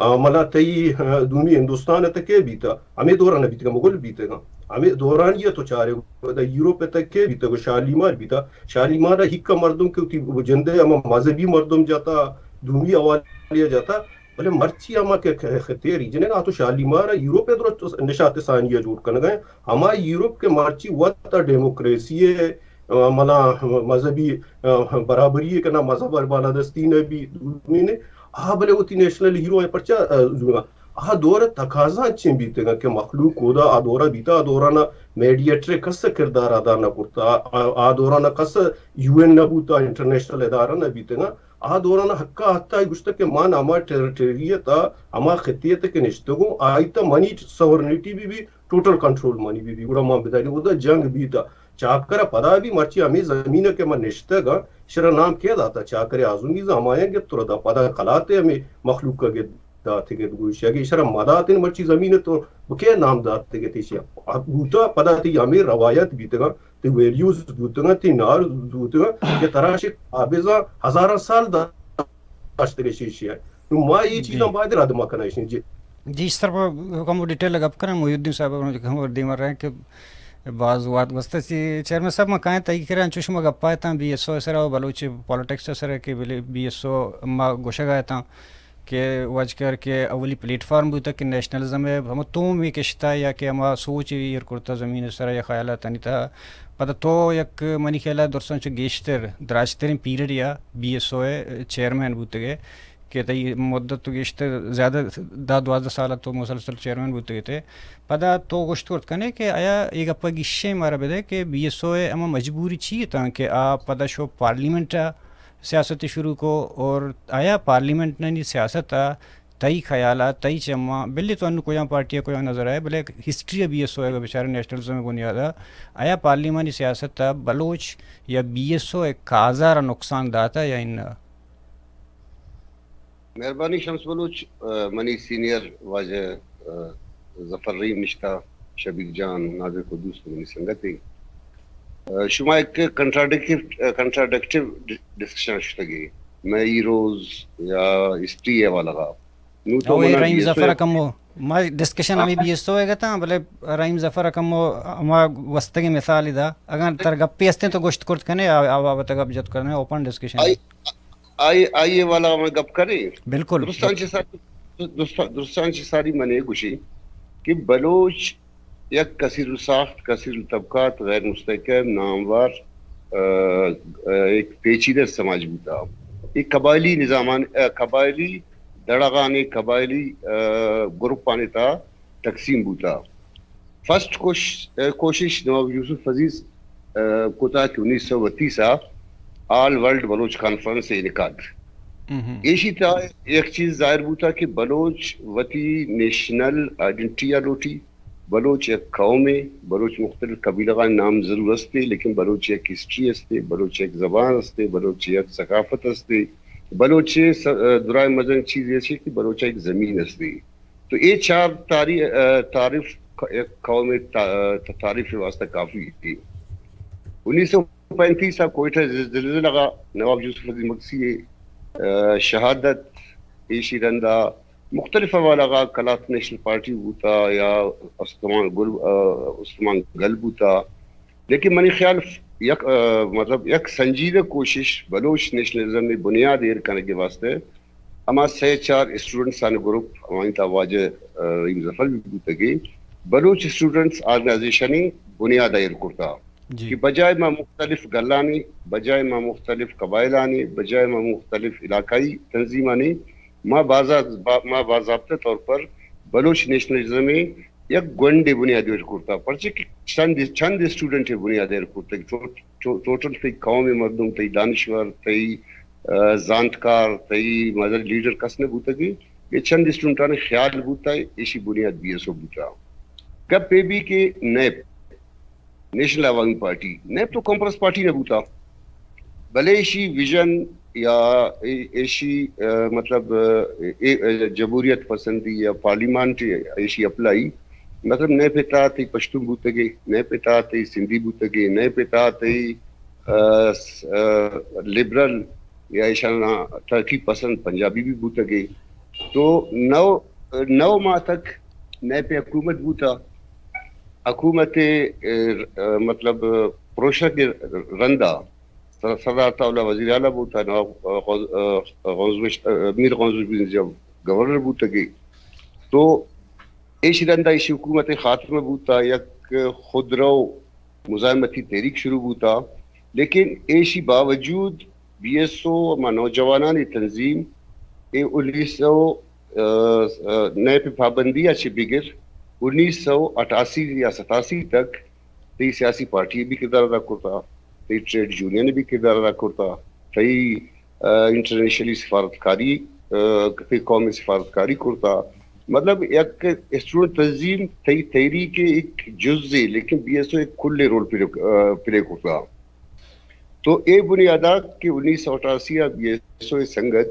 آ، منا تئی، ء، دومی ہندوستان ء تہ کئے بیتہ؟ ہمے دوران ء بیتگاں، مغل بیتگاں۔ ہمے دورانی ء تو چارے، گڑا یورپ ء تہ کئے بیتہ؟ گڑا شالیمار بیتہ۔ شالیمار ء ہکہ مردم کہ وتی جند ء ہما مذہبی مردم جتہ، دومی حوالی ء جتہ، بلے مرچی ہما کہ خ-، خطے ء ریجن ء، آ تو شالیمار ء یورپ ء درست نشات ثانی ء جوڑ کنگ ء۔ ہما یورپ کہ مرچی وت ء ڈیموکریسی ء، ء، منا مذہبی، ء، برابری ء کنا، مذہب ء بالادستی نہ بی، دومی نے، آ بلے وتی نیشنل ہیرو ء پرچا، ء، زورگا؟ آ دور ء تقاضا انچیں بیتگاں کہ مخلوق اودا آ دور ء بیتا، آ دوران ء میڈیٹر ء کس ء کردار ادا نہ کرتا، آ، آ، آ دوران ء کس ء یو این نہ بوتا، انٹرنیشنل ادارہ نہ بیتگاں۔ آ دوران ء حق ء حتی گوشتگ کہ من ہما ٹیریٹری ء تہ، ہما خطے ء تہ کہ نشتگوں، آئی تہ منی سورنیٹی بی بی، ٹوٹل کنٹرول منی بی بی، گڑا من بداری اودا جنگ بیتا۔ چاکر ء پدا بھی مرچی ہمے زمین ء کہ من نشتگ آں، شرا نام کئے داتا؟ چاکر اعظمی زامایاں گپت ترا دا، پدا قلات ء ہمے مخلوق ء گپت داتگ ات گوشی، اگہ ایشرا مداتیں مرچی زمین تو بکے نام داتگ ات ایشی؟ بوتا پدا تئی ہمے روایت بیتگاں، تئی ویلیوز بوتگاں، تئی نار بوتگاں کہ ترا شی قابضاں ہزاراں سال داشتگ ایشی۔ نو ما اے جی۔ چیزاں باید رد مکناں ایشی۔ جی۔ جی، سر، کم ڈیٹیل گپ کناں، محی الدین صاحب ہم دیما رہے کہ باز وات گوستہ سی۔ چیئرمین صاحب، ما کائیں تئی کرا انچو شما گپا اتاں بی ایس او سرا و بلوچ پالیٹکس سرا کہ بلے بی ایس او ما گوشگا اتاں کہ واجکار کہ اولی پلیٹ فارم بوتا کہ نیشنلزم ء ہما توم ء کشتا یا کہ ہما سوچ ء ایر کرتا زمین ء سرا یا خیالاتانی تہا۔ پدا تو یک منی خیال ء درساں چو گیشتر دراجترین پیریڈ یا بی ایس او ء چیئرمین بوتگ ئے کہ تئی مدت تو گیشتر زیادہ دہ دوازدہ سال ء تو مسلسل چیئرمین بوتگ ئے۔ پدا تو گوشت کرت کنے کہ آیا اے گپ ء گیشیں مارا بدے کہ بی ایس او ء ہما مجبوری چی اتاں کہ آ پدا شو پارلیمنٹ ء سیاست شروع کو، اور آیا پارلیمنٹ نی سیاست ء تئی خیال ء، تئی چماں، بلے تو انو کجام پارٹی ء کجام نظر ء، بلے ہسٹری ء بی ایس او ء بچارے نیشنلزم ء بنیاد ء، آیا پارلیمانی سیاست ء بلوچ یا بی ایس او ء کازار ء نقصان داتہ یا انہ؟ مہربانی شمس بلوچ، ء، منی سینئر واجہ، ء، ظفر رحیم نشتہ، شبیر جان، نادر قدوس تو منی سنگت ایں۔ ء، شما ایک کنٹراڈکٹیو، ء، کنٹراڈکٹیو ڈ-، ڈسکشن شتگی۔ میں ہیروز یا ہسٹری ء حوالہ غا۔ نو تو او اے منا رحیم بی ایس او ظفر ء کمو، ما ڈسکشن ہمیں بی ایس او ء گتاں، بلے رحیم ظفر ء کمو ہما گوستگیں مثال دا، اگاں تر گپے ہستیں تو گوشت کرت کنے، آ، آ بابت گپ جت کرنے، اوپن ڈسکشن۔ آئی، آئی، آئی ء والا ہمیں گپ کریں۔ بالکل۔ درستاں چہ سر، درست-، درستاں چہ ساری من اے گوشی کہ بلوچ یک کثیر الساخت، کثیر الطبقات، غیر مستحکم، نامور، آ، آ، ایک پیچیدہ سماج بوتا۔ ایک قبائلی نظامان، آ، قبائلی دڑغانے، قبائلی، آ، گروپانے تا تقسیم بوتا۔ فرسٹ کوش-، آ، کوشش نواب یوسف عزیز، آ، کتا کہ انیس سو بتیس آ آل ورلڈ بلوچ کانفرنس انعقاد۔ ایشی تا یک چیز ظاہر بوتا کہ بلوچ وتی نیشنل آئیڈنٹی آ لوٹی، بلوچ یک قومے، بلوچ مختلف قبیلہ غان نام ضرور استے، لیکن بلوچ یک ہسٹری استے، بلوچ یک زبان استے، بلوچ یک ثقافت استے، بلوچ س-، درائے مزن چیز ایشی کہ بلوچ یک زمین استے۔ تو اے چار تاری-، آ، تعریف ک-، یک قوم تا-، تعریف واسطہ کافی تھی۔ انیس سو پینتیس آ کوئٹہ زلزلہ غا نواب یوسف عزیز مگسی، آ، شہادت، ایشی رندا مختلف حوالہ غا کلات نیشنل پارٹی بوتا یا استمان گل، آ، استمان گل بوتا۔ لیکن منی خیال یک، آ، مطلب یک سنجیدہ کوشش بلوچ نیشنلزم نے بنیاد ایر کنگ کے واسطے ہما سہ چار اسٹوڈنٹس آنے گروپ، ہمانی تا واجہ، آ، رحیم ظفر بھی بوتگے، بلوچ اسٹوڈنٹس آرگنائزیشن بنیاد ایر کرتا۔ کہ بجائے ما مختلف گلانی، بجائے ما مختلف قبائلانی، بجائے ما مختلف علاقائی تنظیمانی، ما بازا-، با-، ما باضابطہ طور پر بلوچ نیشنلزم یک گونڈے بنیاد ایر کرتا، پرچہ کہ چند، چند اسٹوڈنٹ بنیاد ایر کرتا کہ ٹو-، ٹو-، ٹوٹل تئی قوم مردم، تئی دانشور، تئی، آ، زانتکار، تئی مزن لیڈر کس نہ بوتگی۔ یہ چند اسٹوڈنٹانی خیال بوتا، ایشی بنیاد بی ایس او بوتا۔ گپ اے بی کہ نیپ، نیشنل عوامی پارٹی، نیپ تو کانفرنس پارٹی نہ بوتا، بلے ایشی ویژن یا اے-، ایشی، آ، مطلب، آ، اے-، اے جمہوریت پسندی یا پارلیمنٹ ایشی اپلائی، مطلب، نیپ تحت ہی پشتون بوتگے، نیپ تحت ہی سندھی بوتگے، نیپ تحت ہی، آ، س-، آ، لبرل یا ایشانا ترقی پسند پنجابی بھی بوتگے۔ تو نو، نو ماہ تک نیپ حکومت بوتا۔ حکومت، آ، آ، مطلب، پروشہ کے رندا سر-، سردار عطاء اللہ وزیر اعلیٰ بوتا، نواب، آ، غوث-، آ، غوث بخش، آ، میر غوث بخش بن جب گورنر بوتگے۔ تو ایشی رندا ایشی حکومت خاتمہ بوتا، یک خودرو مزاحمتی تحریک شروع بوتا، لیکن ایشی باوجود بی ایس او ما نوجوانانی تنظیم اے انیس سو، آ، آ، نئے پہ پابندی ء چہ بگر انیس سو اٹھاسی یا ستاسی تک تئی سیاسی پارٹی بھی کردار ادا کرتا، تئی ٹریڈ یونین بھی کردار ادا کرتا، تئی، آ، انٹرنیشنلی سفارتکاری، آ، تئی قومی سفارتکاری کرتا۔ مطلب، یک اسٹوڈنٹ تنظیم تئی تحریک ایک جزے، لیکن بی ایس او ایک کل رول پلے، آ، پلے کرتا۔ تو اے بنیادا کہ انیس سو اٹھاسی آ بی ایس او سنگت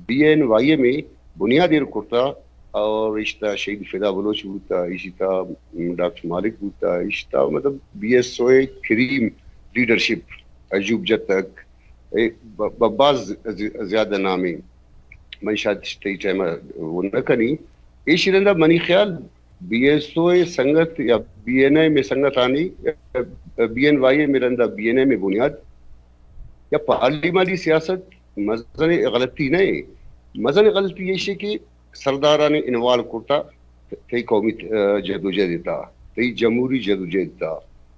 بی این وائی ایم اے بنیاد ایر کرتا اور اشتا شہید فدا بلوچ بوتا، اشتا ڈاکٹر مالک بوتا، اشتا مطلب بی ایس او کریم لیڈرشپ ایوب جتک، اے ب-، ب-، باز زی-، زیادہ نامی۔ من شاید تئی ٹائم وہ نہ کنی۔ ایشی رندا منی خیال بی ایس او سنگت یا بی این ایم سنگت آنی، بی این وائی ایم رندا بی این ایم بنیاد یا پارلیمانی سیاست مزن غلطی نہیں۔ مزن غلطی ایشی کہ سردارانی انوالو کرتا تئی قومی، آ، جدوجہد تا، تئی جمہوری جدوجہد تا۔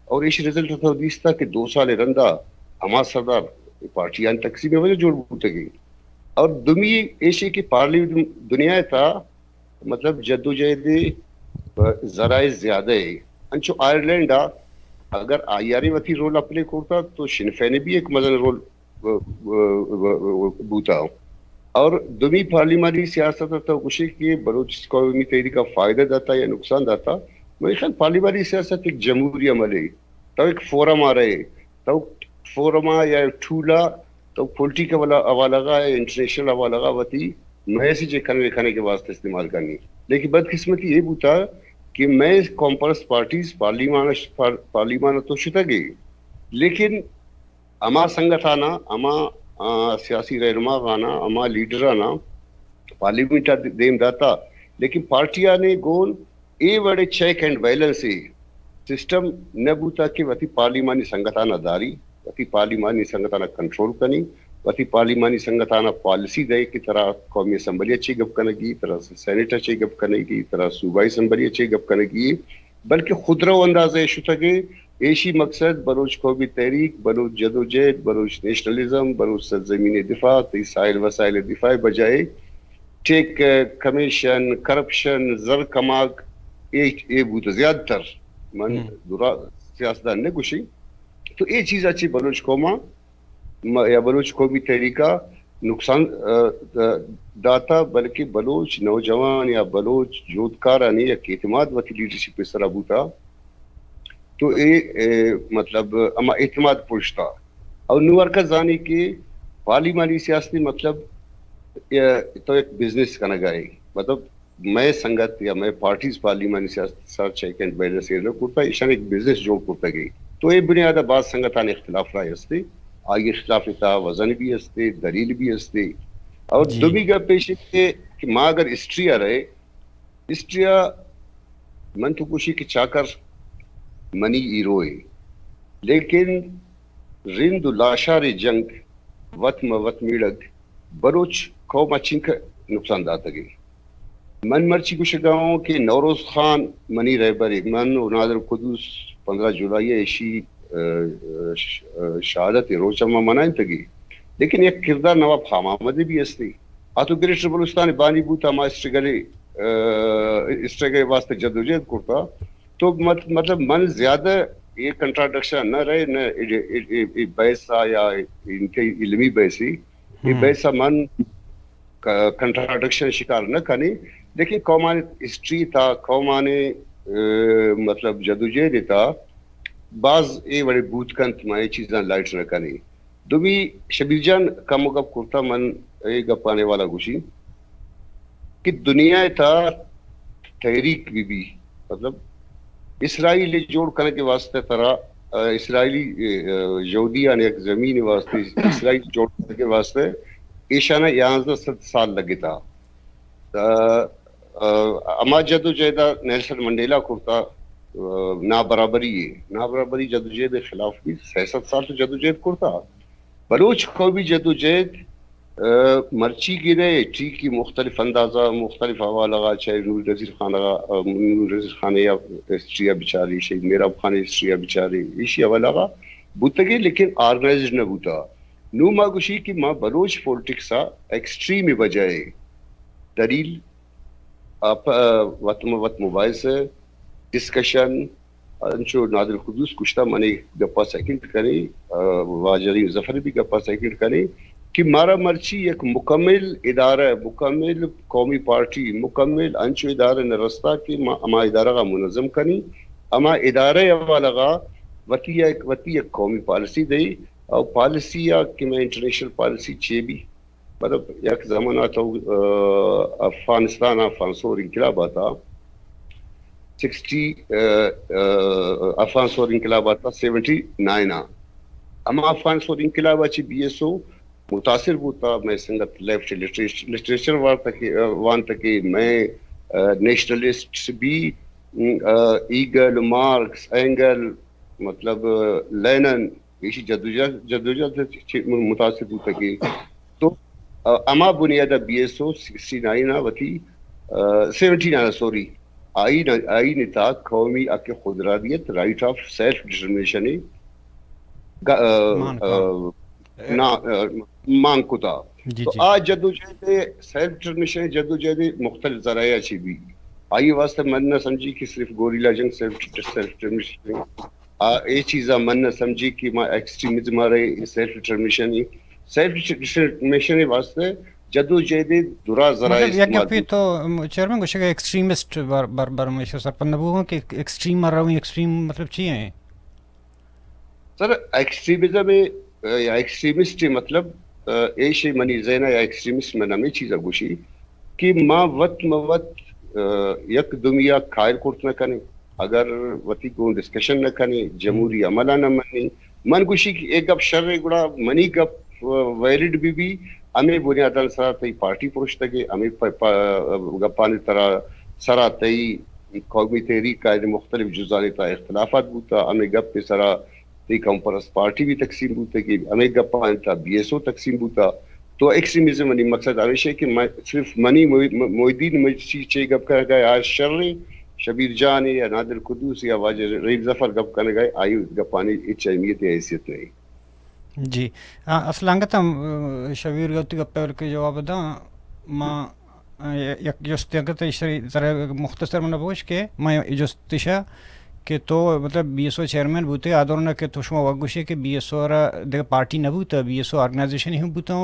اور ایشی رزلٹ تو دیستا کہ دو سال رندا ہما سردار پارٹیان تقسیم وجہ جوڑ بوتگی۔ اور دومی ایشی کہ پارلی دنیا تا مطلب جدوجہد ذرائع زیادہ ہے۔ انچو آئرلینڈ آ اگر آئی آر اے وتی رول پلے کرتا تو شنفین بھی ایک مزن رول بوتا۔ اور دومی پارلیمانی سیاست تو گوشے کہ بلوچ قومی تحریک کا فائدہ داتا یا نقصان داتا، میرے خیال پارلیمانی سیاست ایک جمہوری عمل ہے۔ تو ایک فورم آ رہے، تو فورم آ یا ٹولا تو پولیٹیکل حوالہ، حوالہ کا یا انٹرنیشنل حوالہ کا وتی میسج کنوے کرنے کے واسطے استعمال کرنی۔ لیکن بدقسمتی یہ بوتا کہ میں کانفرنس پارٹیز پارلیمان، پار-، پارلیمان تو شتگے، لیکن ہما سنگتانا، ہما، آ، سیاسی رہنما غانا، ہما لیڈرانا پارلیمنٹ آ دیم داتا، لیکن پارٹیانے گون اے وڑے چیک اینڈ بیلنس ء سسٹم نہ بوتا کہ وتی پارلیمانی سنگتانا داری، وتی پارلیمانی سنگتانا کنٹرول کنی، وتی پارلیمانی سنگتانا پالیسی دئے کہ ترا قومی اسمبلی ء چے گپ کنگی، ترا سینیٹ ء چے گپ کنگی، ترا صوبائی اسمبلی ء چے گپ کنگی، بلکہ خودرو انداز ء شتگے۔ ایشی مقصد بلوچ قومی تحریک، بلوچ جدوجہد، بلوچ نیشنلزم، بلوچ سرزمین دفاع، تئی ساحل وسائل دفاع بجائے ٹیک کمیشن، کرپشن، زر کماک، اے، اے بوت زیادہ تر۔ من درا سیاستدان نہ گوشیں۔ تو اے چیز اچی بلوچ قوما م-، یا بلوچ قومی تحریکا نقصان، آ، آ، داتا، بلکہ بلوچ نوجوان یا بلوچ جہدکارانی یک اعتماد وتی لیڈرشپ سرا بوتا۔ تو اے، اے، مطلب، اما اعتماد پرشتا۔ اور نو ہر کس زانی کہ پارلیمانی سیاست مطلب، اے، تو ایک بزنس کنگا ہے۔ مطلب، مئے سنگت یا مئے پارٹیز پارلیمانی سیاست سر چیک اینڈ بیلنس ایر نہ کرتا، ایشان ایک بزنس جوڑ کرتا گئی۔ تو اے بنیاد باز سنگتان اختلاف رائے ہستے، آئی اختلاف تا وزن بھی ہستے، دلیل بھی ہستے۔ اور دومی گپ پیش کہ، کہ ما اگر ہسٹری آ رہے، ہسٹری آ من تو گوشی کہ چاکر منی ہیرو ہے، لیکن رند و لاشار جنگ، وت مہ وت میڑگ، بلوچ قوم ء چنکہ نقصان داتگی۔ من مرچی گوشگا ہوں کہ نوروز خان منی رہبر ہے، من و نادر قدوس پندرہ جولائی ء ایشی، ا، ا، ش-، ا، شہادت روچ ء ما منائینتگی، لیکن یک کردار نواب خان محمد بھی ہستی۔ آ تو گریٹر بلوچستان بانی بوتا، ما اسٹرگل، ا، اسٹرگل واسطے جدوجہد کرتا۔ تو مت-، مطلب من زیادہ یہ کنٹراڈکشن نہ رہے، نہ اے، اے، اے، اے بحث آ یا انتہائی علمی بحثی، یہ بحث آ من ک-، کنٹراڈکشن شکار نہ کنی، لیکن قومانی ہسٹری تا، قومانی، اے، مطلب جدوجہد تا باز اے وڑے بوت کنت، ما یہ چیزاں لائٹ نہ کنی۔ دومی شبیر جان کمو گپ کرتا، من اے گپانے والا گوشی کہ دنیا تا تحریک بی بی، مطلب اسرائیل جوڑ کنگ کے واسطے ترا، ا، اسرائیلی، ا، یہودی آنے یک زمین واسطے اسرائیل جوڑ کنگ کے واسطے ایشانہ یازدہ سد سال لگتا۔ ا، ا، ہما جدوجہد ء نیلسن منڈیلا کرتا، ا، نابرابری ہے، نابرابری جدوجہد کے خلاف بھی سیاست سال تو جدوجہد کرتا۔ بلوچ قومی جدوجہد، ا، مرچی گرے ٹھیک ہی مختلف اندازہ، مختلف حوالہ غا، چاہے نور نذیر خان غا، ا، نور نذیر خان یا ہسٹری بچاری، شہید میراب خان ہسٹری بچاری، ایشی حوالہ غا بوتگے، لیکن آرگنائزڈ نہ بوتا۔ نو ما گوشی کہ ما بلوچ پولیٹکس ء ایکسٹریم بجائے دلیل، اپ-، وت م-، وت مباحثہ، ڈسکشن، انچو نادر قدوس گوشتا، منی گپا سیکنڈ کنی، آ، واجہ رحیم ظفر بھی گپا سیکنڈ کنی کہ مارا مرچی یک مکمل ادارہ، مکمل قومی پارٹی، مکمل انچو ادارہ نہ رستا کہ ما ہما ادارہ غا منظم کنی، ہما ادارہ حوالہ غا وتی یک، وتی یک قومی پالیسی دئی۔ او پالیسی ء کہ مئے انٹرنیشنل پالیسی چے بی؟ مطلب یک زمانہ تو، آ، افغانستان ء افغان سور انقلاب آتا سکسٹی، آ، آ، افغان سور انقلاب آتا سیونٹی نائن ء۔ اما افغان سور انقلاب ء چہ بی ایس او متاثر بوتا، مئے سنگت لیفٹ لٹریچر، لٹریچر وانتا کہ، آ، وانتا کہ مئے، آ، نیشنلسٹ بھی، آ، ایگل، مارکس، اینگل، مطلب، آ، لینن، ایشی جدوجہد، جدوجہد چہ متاثر بوتگی۔ تو، آ، ہما بنیاد ء be S O sixty nine ء وتی، آ، سیونٹی نائن، سوری، آئین، آئین تحت قومی حق خودارادیت، رائٹ آف سیلف ڈٹرمنیشن ء گ-، آ، مان آ، کن۔ نا، آ، مان کتا۔ جی، تو جی۔ آ جدوجہد، سیلف ڈٹرمنیشن جدوجہد مختلف ذرائع چی بھی۔ آئی واسطے من نہ سمجھی کہ صرف گوریلا جنگ سیلف، سیلف ڈٹرمنیشن۔ آ، اے چیزا من نہ سمجھی کہ ما ایکسٹریمزم آ رہے، سیلف ڈٹرمنیشن ہی، سیلف ڈٹرمنیشن واسطے جدوجہد درا ذرائع مطلب، یک استعمال گپے بوت۔ تو، م، چیئرمین گوشے کہ ایکسٹریمسٹ بر، بر، بر میں شو سرپند نہ بوگاں کہ ایکسٹریم آ رہا ہوں، ایکسٹریم مطلب چی ہیں؟ سر، ایکسٹریمزم ء، یا ایکسٹریمسٹ ء مطلب، آ، ایش ء منی ذہن ء یا ایکسٹریمسٹ من ہمے چیز ء گوشی کہ ما وت مہ وت، آ، یک دومی ء قائل کرت نہ کنیں، اگر وتی گوں ڈسکشن نہ کنیں، جمہوری عمل ء نہ منیں۔ من گوشی کہ اے گپ شر ء گڑا منی گپ، آ، ویلڈ بہ بی، ہمے بنیادانی سرا تئی پارٹی پروشتگے، ہمے پ-، پ-، گپانی ترا سرا تئی قومی تحریک ء مختلف جزانی تہا اختلافات بوتا، ہمے گپ ء سرا نی قوم پرست پارٹی بھی تقسیم بوتگی، ہمے گپاں تھا بی ایس او تقسیم بوتا۔ تو ایکسٹریمزم منی مقصد ہمیش ہے کہ من، صرف منی محی-، محی الدین مرچی چے گپ کنگا ہے، آ شر ہے، شبیر جان ہے یا نادر قدوس یا واجہ رحیم ظفر گپ کنگا ہے، آئی گپانی ہچ اہمیت یا حیثیت نہیں۔ جی۔ آ، اصل انگت ہم، آ، شبیر گوتی گپے بلکہ جواب داں۔ ما، آ، یک جستے انگت ایشی سرا مختصر من بگوش کہ ما جستشا کہ تو مطلب بی ایس او چیئرمین بوتے، آ دوران کہ تو شما وگوشے کہ بی ایس او را دگہ پارٹی نہ بوتا، بی ایس او آرگنائزیشن ہم بوتا،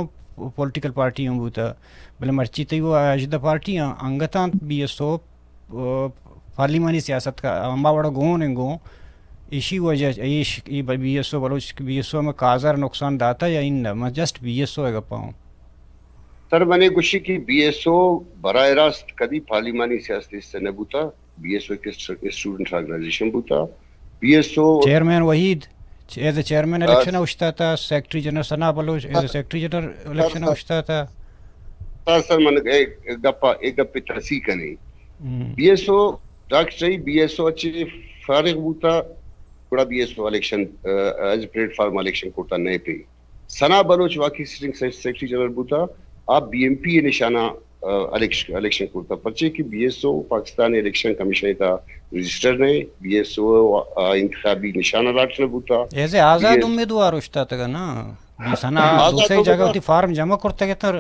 پولیٹیکل پارٹی ہم بوتا، بلے مرچی تئی وہ ہژدہ پارٹی ہیں، انگتاں بی ایس او پارلیمانی سیاست کا ہما وڑا گون ہیں گون، ایشی وجہ ایش ای B S O Baloch, B S O میں کازر نقصان داتا یا ان نہ؟ من جسٹ بی ایس او گپا ہوں۔ سر، منے گوشی کہ بی ایس او براہ راست کدی پارلیمانی سیاست حصہ نہ بوتا۔ بی ایس او ایک اسٹ-، اسٹوڈنٹ آرگنائزیشن بوتا۔ B S O chairman Wahid, as a chairman election اوشتا تھا، secretary general Sana Baloch as a secretary general election اوشتا تھا۔ سر، سر، من ایک گپا، ایک گپ پہ ترسی کنی۔ بی ایس او، ڈاکٹر صحیح، بی ایس او اچھے فارغ بوتا، گڑا be S O election, as a plate form election کرتا نہیں پہ۔ ثنا بلوچ واقعی سٹنگ سیکرٹری جنرل بوتا، آپ بی ایم پی نشانہ، آ، الیکش-، الیکشن کرتا، پرچے کہ be S O Pakistan election commission تا رجسٹر نہیں، بی ایس او، آ، انتخابی نشانہ الاٹ نہ بوتا۔ As a Azad B S امیدوار اوشتا تگا نا؟ بی ثنا آزاد دوسری جگہ امیدوار۔ وتی فارم جمع کرتے گے تر،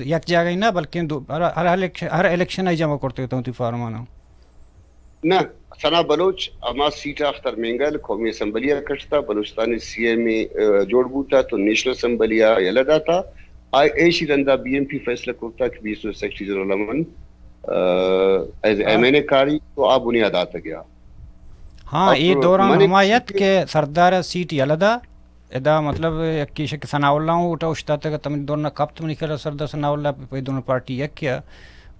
یک جگہ ہی نہ بلکہ دو، ہر، ہر الیکشن، ہر الیکشن ہی جمع کرتے گے تر وتی فارم آنا۔ نہ، ثنا بلوچ ہما سیٹ ءَ اختر مینگل قومی اسمبلی ءَ کشتا، بلوچستان ءِ سی ایم اے، آ، جوڑ بوتا تو نیشنل اسمبلی ءَ یلہ داتا۔ آ ایشی رندا بی ایم پی فیصلہ کرتا کہ be S O secretary general من، آ، ایز ایم این اے کاری تو آ بنیاد آتا گیا۔ ہاں، اے دوران ہما یت کہ سردار سیٹ یلہ دا، ادا مطلب یکی شک ثناء اللہ ہوں اوٹا اوشتاتگ ات، منی دورنا کپت، منی خیال سردار ثناء اللہ پہ دونوں پارٹی یکیا۔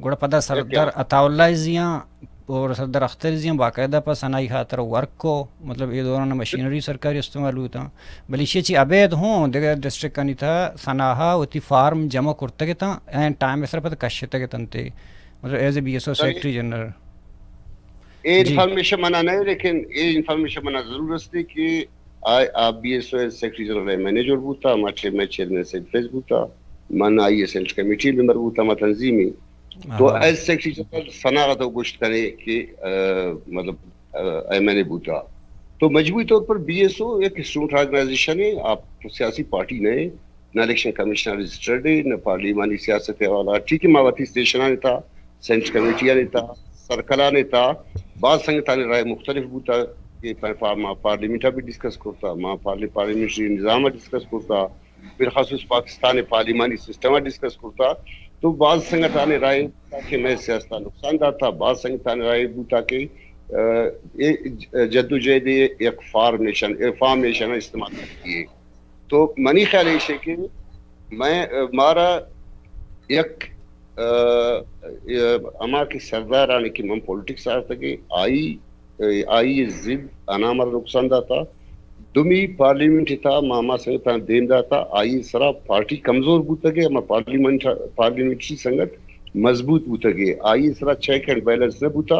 گڑا پدا سردار عطاء اللہ زیاں اور سردار اختر زیاں باقاعدہ پہ ثنائی خاطر ورک کو، مطلب اے دوران مشینری سرکاری استعمال بوتا۔ بلے ایشی چی ابید ہوں دگہ ڈسٹرکٹانی تھا ثناء وتی فارم جمع کرتگ اتاں، این ٹائم سر پد کشتگ اتنتے، مطلب ایز اے B S O secretary general. اے انفارمیشن منا نہ، لیکن اے انفارمیشن منا ضرور است کہ آ، آ B S O secretary general M N A جوڑ بوتا، ہما ٹائم میں چیئرمین سید فیض بوتا، من آئی سینٹرل کمیٹی ممبر بوتا، ہما تنظیمی۔ تو ایز سیکرٹری جنرل ثناء تو گوشت کنے کہ، آ، مطلب، آ، ایم این اے بوتا۔ تو مجموعی طور پر بی ایس او ایک اسٹوڈنٹ آرگنائزیشن ہے، آپ سیاسی پارٹی نہیں، نہ الیکشن کمیشن رجسٹرڈ ہے، نہ پارلیمانی سیاست ءِ حوالہ۔ ٹھیک ہے، ما وتی اسٹیشن آنے تھا، سینٹرل کمیٹی آنے تھا، سرکل آنے تھا، بعض سنگتانی رائے مختلف بوتا کہ پا-، پا-، ما پارلیمنٹ ءَ بھی ڈسکس کرتا، ما پارلی-، پارلیمنٹری نظام ءَ ڈسکس کرتا، بالخصوص پاکستان ءِ پارلیمانی سسٹم ءَ ڈسکس کرتا۔ تو بعض سنگتانی رائے بوتا کہ میں سیاست ءَ نقصان داتا، بعض سنگتانی رائے بوتا کہ، آ، اے ج-، جدوجہد ءِ یک فارمیشن، اے فارمیشن استعمال کیے۔ تو منی خیال ایش ہے کہ میں، آ، مارا یک، آ، آ، ہما کہ سردار آنے کہ من پولیٹکس آرتگے، آئی، آ، آئی ضد انامر نقصان داتا۔ دومی پارلیمنٹ تا ما، ما سنگتاں دیم داتا، آئی سرا پارٹی کمزور بوتگے، ہما پارلیمنٹ، پارلیمنٹری سنگت مضبوط بوتگے، آئی سرا چیک اینڈ بیلنس نہ بوتا،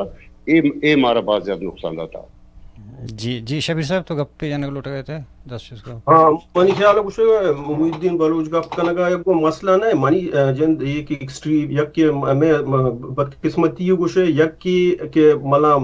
اے، اے مارا باز زیادہ نقصان داتا۔ جی، جی، شبیر صاحب، تو گپے جنگ لوٹگا ات، دست چست کرو۔ ہاں، منی خیال گوشے محی الدین بلوچ گپ کنگا یک گو مسئلہ نہ، منی، آ، جند یک ایکسٹری-، یک کہ م-، میں، م-، بدقسمتی گوشے، یک کہ، کہ ملا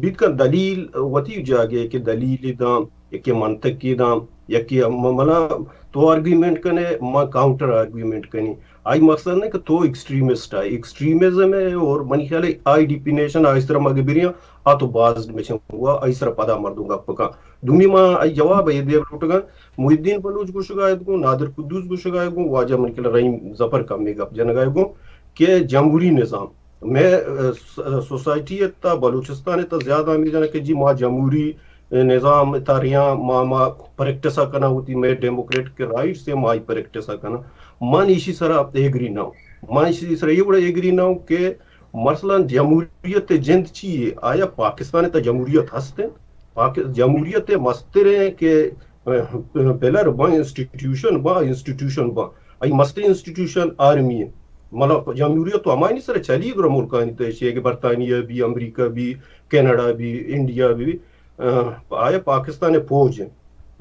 بیت کن دلیل وتی جاگے کہ دلیل داں، یک کہ منطق کی داں، یک کہ م-، ملا تو آرگیومنٹ کنے، ما کاؤنٹر آرگیومنٹ کنی۔ آئی مقصد نہ کہ تو ایکسٹریمسٹ آئے، ایکسٹریمزم ہے اور منی خیال ہے آئی ڈیفینیشن آئی سرا مگہ بریاں، آ تو باز مچن ہوا، آئی سرا پدا مردم گپ کن۔ دومی ما آئی جواب ہے دے لوٹگا، محی الدین بلوچ گوشگا ات گوں، نادر قدوس گوشگا ات گوں، واجہ منی خیال رحیم ظفر کمے گپ جنگا ات گوں کہ جمہوری نظام، میں، آ، س-، سوسائٹی تا بلوچستان تا زیادہ ہمے جنگ کہ جی ما جمہوری نظام تا ریاں، ما، ما پریکٹس ء کناں، وتی مئے ڈیموکریٹک رائٹس ء ما ای پریکٹس ء کناں۔ من ایشی سرا ایگری نہ ہوں۔ من ایشی سرا اے وڑا ایگری نہ ہوں کہ مثلاً جمہوریت ء جند چی ہے؟ آیا پاکستان ء تہ جمہوریت ہست انت؟ پاک-، جمہوریت ء مستریں کہ، اه، پلر باں، انسٹیٹیوشن باں، انسٹیٹیوشن باں۔ ای مستریں انسٹیٹیوشن آرمی انت۔ مطلب جمہوریت تو ہمائنی سرا چلی گرا ملکانی تہ، کہ برطانیہ بھی، امریکہ بھی، کینیڈا بھی، انڈیا بھی، آ، آیا پاکستان ء پوج انت۔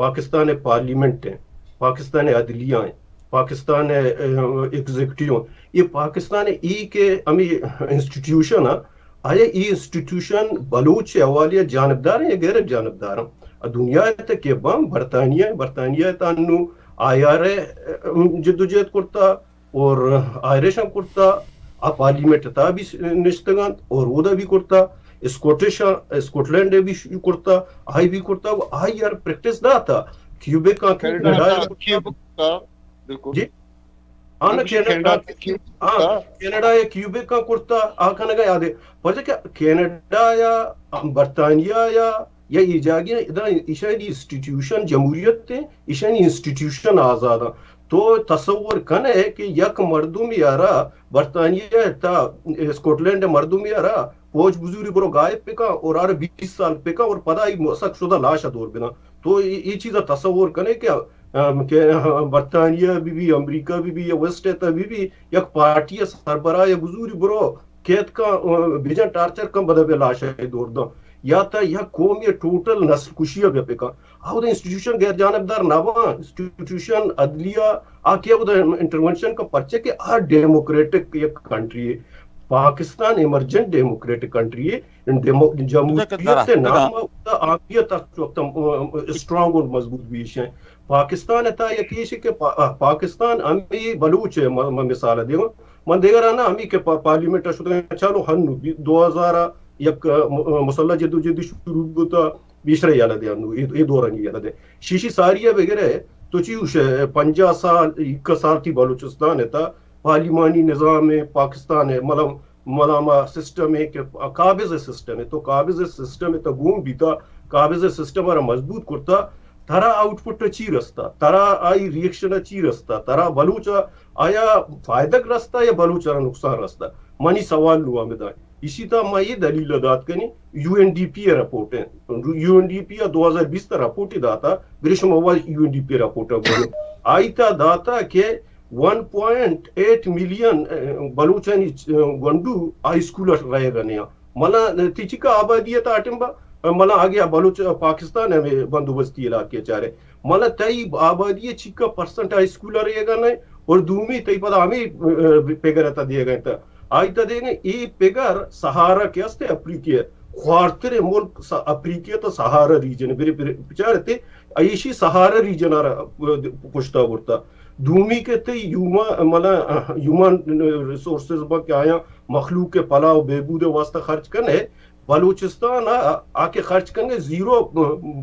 پاکستان ءِ پارلیمنٹ ایں، پاکستان ءِ عدلیہ ایں، پاکستان ءِ، اہ، ایگزیکٹیو ایں۔ اے پاکستان ءِ اے کہ ہمے انسٹیٹیوشن آ، آیا اے انسٹیٹیوشن بلوچ ءِ حوالے ءَ جانبدار ایں یا غیر جانبدار ایں؟ آ دنیا ءِ تہ کہ بم برطانیہ ایں، برطانیہ ءِ تہ انوں آئی آر اے، اہ، جدوجہد کرتا، اور آئرش ہم کرتا، آ پارلیمنٹ ءِ تہا بھی نشتگ انت اور اودا بھی کرتا، اسکاٹش، اسکاٹ لینڈ ءَ بھی کرتا، آئی بھی کرتا، و آئی آر پریکٹس داتا، کیوبک آ کینیڈا ءَ کرتا۔ بالکل۔ جی؟ آ نہ کینیڈا، کینیڈا ءَ کیوبک آ کرتا، آ کنگا یاد ہے۔ پرچہ کہ کینیڈا یا برطانیہ یا یا اے جاگہ ادا ایشانی انسٹیٹیوشن جمہوریت ایں، ایشانی انسٹیٹیوشن آزاد ایں۔ تو تصور کن ئے کہ یک مردمے ءَ را برطانیہ ءِ تہا اسکاٹ لینڈ ءِ مردمے ءَ را پوج بزوری برو گائب بکن اور آرا بیست سال بکن اور پدا ای مسخ شدہ لاش ءَ دور بدن۔ تو اے، اے چیز ءَ تصور کن ئے کہ، ام، کہ برطانیہ بہ بی، امریکہ بہ بی یا ویسٹ ءِ تہا بہ بی، یک پارٹی ءِ سربراہ ءَ بزوری برو قید کن، بجن ٹارچر کن، بدا بیا لاش ءَ دور داں۔ یا تا یک قوم ءِ ٹوٹل نسل کشی ءَ بیا پکا۔ آ ودا انسٹیٹیوشن غیر جانبدار نہ باں، انسٹیٹیوشن عدلیہ آ کہ ودا انٹرونشن کا، پرچہ کہ آ ڈیموکریٹک یک کنٹری ہے۔ پاکستان ایمرجنٹ ڈیموکریٹک کنٹری ہے۔ ڈیمو-، جمہوریت ءِ نام ءَ ودا آ کہ تا وقت اسٹرانگ اور مضبوط بیش ہیں۔ پاکستان ءِ تہا یک ایش کہ پا-، پاکستان ہمے بلوچ ءِ م-، م-، مثال ءَ دیوں۔ من دگراں نہ، ہمے کہ پا-، پارلیمنٹ ءَ شتگ، چلو ہنو بی-، دو ہزار ءَ یک م-، مسلح جدوجہدی شروع بوتا، بیشتر یلہ دے انو، اے، اے دورانی یلہ دے۔ شیشی ساری ءَ بگرے، تو چی ہوش پنجاہ سال، اکا سال تھی بلوچستان ءِ تہا پارلیمانی نظام ءِ، پاکستان ءِ، مطلب، ملامہ سسٹم ءِ کہ قابض سسٹم ءِ، تو قابض سسٹم ءِ تہ گون بیتا، قابض سسٹم ءَ را مضبوط کرتا، ترا آؤٹ پٹ ءَ چی رستا، ترا آئی ری ایکشن ءَ چی رستا، ترا بلوچ ءَ آیا فائدگ رستا یا بلوچ ءَ را نقصان رستا؟ منی سوال نوں ہمدا۔ ایشی تہ ما اے دلیل ءَ دات کنیں، یو این ڈی پی ءِ رپورٹ ءَ، یو این ڈی پی ءَ دو ہزار بیست ءَ رپورٹ داتا، برے شما وا یو این ڈی پی ءِ رپورٹ ءَ بولو۔ آئی تہ داتا کہ ون پوائنٹ ایٹ ملین، اہ، بلوچانی، اہ، گونڈو ہائی اسکول ءَ رہگ ءَ نیاں۔ ملا تئی چکا آبادی ءِ تہ اٹم با، ملا آگے بلوچ پاکستان ءِ ہمے بندوبستی علاقے ءَ چارے۔ ملا تئی آبادی ءِ چکا پرسنٹ ہائی اسکول ءَ رہگ ءَ نہ، اور دومی تئی پدا ہمے، اہ، پگر ءِ تہ دیگ ءَ تہ۔ آئی تہ دیگ ءَ اے پگر سہارا کہ است افریقہ ءِ، خوارتریں ملک س-، افریقہ ءِ تہ سہارا ریجن، برے، برے بچارتے، ایشی سہارا ریجن ءَ را، اہ، پشتا برتا۔ دومی کہ تئی ہیومن، ملا، اہ، ہیومن ریسورسز با کہ آیاں مخلوق ءِ پلاہ و بہبود ءِ واسطہ خرچ کن ئے، بلوچستان ءَ آ کہ خرچ کنگ ءَ زیرو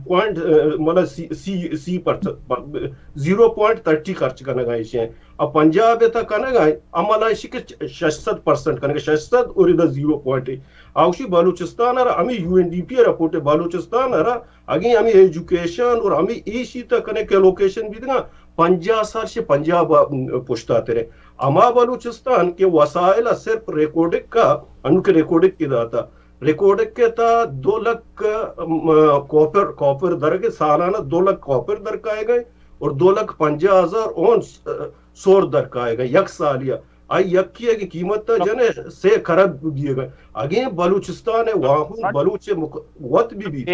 پوائنٹ، اہ، مطلب سی، سی، سی پرسنٹ، زیرو پوائنٹ تھرٹی خرچ کنگ ءَ ایشی ہیں۔ ا پنجاب ءِ تہ کنگ ءَ، عمل ایشی کہ شش سد پرسنٹ کنگ ءَ، شش سد اور ادا زیرو پوائنٹ۔ آ گوشی بلوچستان ءَ را ہمے یو این ڈی پی ءِ رپورٹ ءَ، بلوچستان ءَ را اگیں ہمے ایجوکیشن اور ہمے ایشی تہ کنے کہ لوکیشن بیتگاں، پنجاہ سال شے پنجاب ءَ پشتا ترے۔ ہما بلوچستان کہ وسائل ءَ صرف ریکارڈک کا، انو کہ ریکارڈک کی داتا، ریکارڈک ءِ تہ دو لکھ، م، کاپر، کاپر درگ ءَ، سالانہ دو لکھ کاپر در کائے گئے اور دو لکھ پنجاہ ہزار اونس، ا، سور در کائے گئے یک سالیا۔ آئی یکی ءِ کہ قیمت تہ جنے سے کرب دیے گئے۔ اگیں بلوچستان ءِ واہند بلوچ مک-، وت بھی بیت۔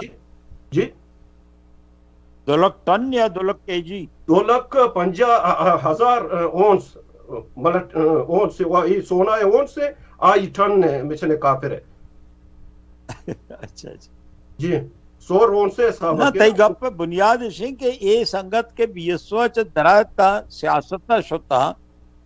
جی، جی۔ دو لکھ ٹن یا دو لکھ کے جی؟ دو لکھ پنجاہ ہزار، ا، اونس، مطلب، ا، اونس، وا-، اے سونا ءِ اونس ءَ، آئی ٹن ءَ، مچنے کاپر ءَ۔ اچھا، اچھا۔ جی، سو اونس ءِ حساب ءَ۔ نہ، تئی گپ ءِ بنیاد اش انت کہ اے سنگت کہ بی ایس او ءَ چہ درائتا سیاست ءَ شتا،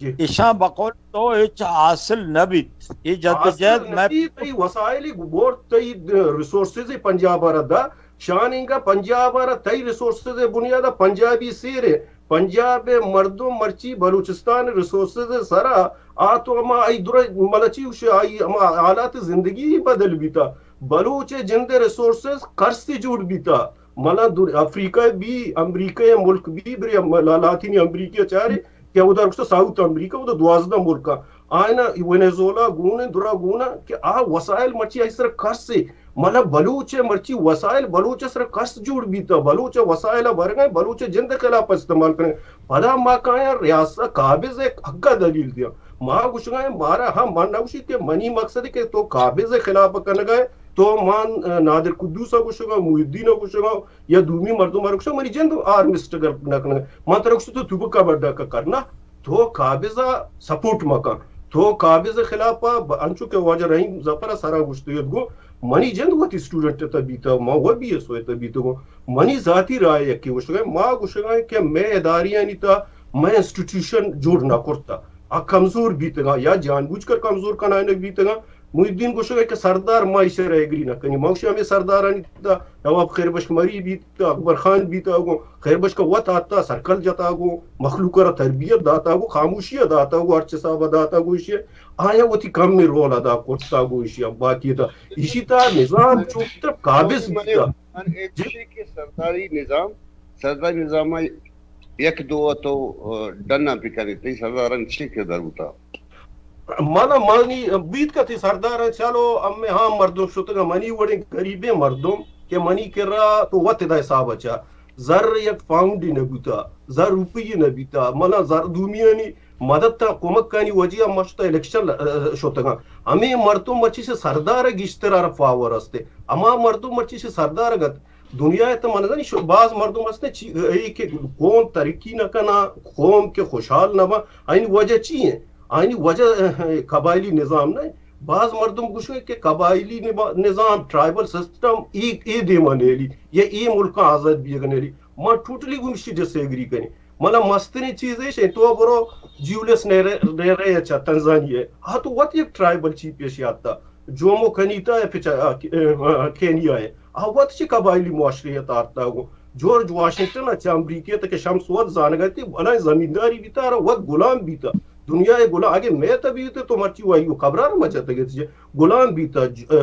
جی۔ ایشاں بقول تو ہچ حاصل نہ بیت۔ اے جدوجہد میں تئی وسائل گور، تئی ریسورسز پنجاب ءَ را دا، شان انگا پنجاب ءَ را تئی ریسورسز بنیاد ءَ پنجابی سیر ہے۔ پنجاب ءِ مردم مرچی بلوچستان ریسورسز سرا آ تو ہما آئی درا ملچی وش آئی ہما حالات زندگی بدل بیتا۔ بلوچ جند ریسورسز قرض جوڑ بیتا۔ ملا دور افریقہ بی، امریکہ ملک بی، برے ام-، لا-، لاطینی امریکہ چارے، کہ اودا رکھتا ساؤتھ امریکہ، اودا دوازدہ ملک آ۔ آئینا وینیزولا گون، درا گون کہ آ وسائل مرچی آئی سر قرض ہے۔ ملا بلوچ مرچی وسائل بلوچ سر قرض جوڑ بیتا، بلوچ وسائل برگا، بلوچ جند خلاف استعمال کریں۔ پدا ما کایاں ریاست قابض حق دلیل دیاں۔ ما گوشگا ہیں، مارا ہم من نہ گوشی کہ منی مقصد ہے کہ تو قابض خلاف کنگا ہے، تو من، اه، نادر قدوس ءَ گوشگاں، محی الدین ءَ گوشگاں، یا دومی مردم ءَ گوشگاں، منی جند آرم اسٹرگل نہ کنگ۔ من ترا گوشت تو توپک ءَ بڈا کر نہ، تو قابض ءَ سپورٹ مکن، تو قابض ءِ خلاف ءَ ب-، انچو کہ واجہ رحیم ظفر ءَ سرا گوشتگ ات گوں، منی جند وتی اسٹوڈنٹ ءِ تہ بیتگ، من وت بی ایس او ءِ تہ بیتگوں۔ منی ذاتی رائے یکے گوشگا، ما گوشگا کہ مئے اداریانی تہ مئے انسٹیٹیوشن جوڑ نہ کرتہ، آ کمزور بیتگاں یا جان بوجھ کر کمزور کنائینگ بیتگاں۔ محی الدین گوشگا کہ سردار ما ایشی را ایگری نہ کنی۔ ما گوشی ہمے سردارانی تہ نواب خیر بخش مری بیت، اکبر خان بیت، گوں خیر بخش کا وت آتا، سرکل جتا، گوں مخلوق را تربیت داتا، گوں خاموشی داتا، گوں ہرچ حساب داتا، گوں ایشی آیا وتی کم رول ادا کرتا، گوں ایشی باقی تہ ایشی تہ نظام چوک تہ قابض بیتا۔ من اے جی۔ گوشی کہ سرداری نظام، سرداری نظام ءَ یک دو تو، ڈنا بکنی، تئی سرداران چی کردار بوتا؟ مانا منی بیت کتی سردار، چلو ہمے ہاں مردم شتگا، منی وڑیں غریبیں مردم کہ منی کرا تو وت ادا حساب چا، زر یک پاؤنڈ نہ بوتا، زر روپی نہ بیتا، مانا زر دومیانی مدد تا کمکانی وجہ ما شتا الیکشن، اه، شتگاں۔ ہمے مردم مرچی سے سردار گیشتر آرا پاور استے۔ ہما مردم مرچی سے سردار گت دنیا ءِ تہ من نزانی شو-، باز مردم ہستیں چی-، اے کہ قوم ترقی نہ کنا، قوم کہ خوشحال نہ با، آئینی وجہ چی ہیں؟ آئینی وجہ، اه، قبائلی نظام نہ۔ باز مردم گوشے کہ قبائلی نبا-، نظام، ٹرائبل سسٹم، اے، اے دیما نیلی یا اے ملک آزاد بیگ نیلی۔ ما ٹوٹلی گوشی ڈس ایگری کنی۔ منا مستریں چیز ایش ہیں، تو برو جیولس نیرے، نیرے اچھا تنزانیہ ہے۔ ہاں تو وت یک ٹرائبل چیف پیش آتا۔ جومو کنیتا ءَ پچ-، آ، آ، کینیا ءَ۔ آ وت چہ قبائلی معاشرے ءَ تارتا گوں۔ جارج واشنگٹن ءَ چہ امریکہ ءَ تک شمس وت زانگ ءَ تی، بلائیں زمینداری بیتا، آرا وت غلام بیتا۔ دنیا ءِ غلام، اگے میت بیتے تو مرچی وائی و قبرار مچتگ ات، غلام بیتا۔ ج-، ا،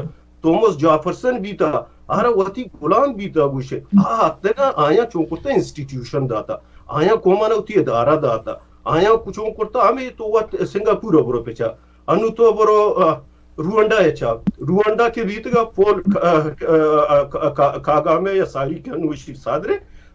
تومس جافرسن بیتا، آرا وتی غلام بیتا گوشے۔ آ اتگا آیاں چون کرتا انسٹیٹیوشن داتا، آیاں قومانا وتی ادارہ داتا، آیاں چون کرتا ہمیں تو وت سنگاپور ءَ برو پچا۔ انو تو برو، آ، روانڈا ءَ چا، روانڈا کہ بیتگا پول ک-، ا، ک-، ا، ک-، ک-، کاگامے یا ساری کہ انوشی صدر،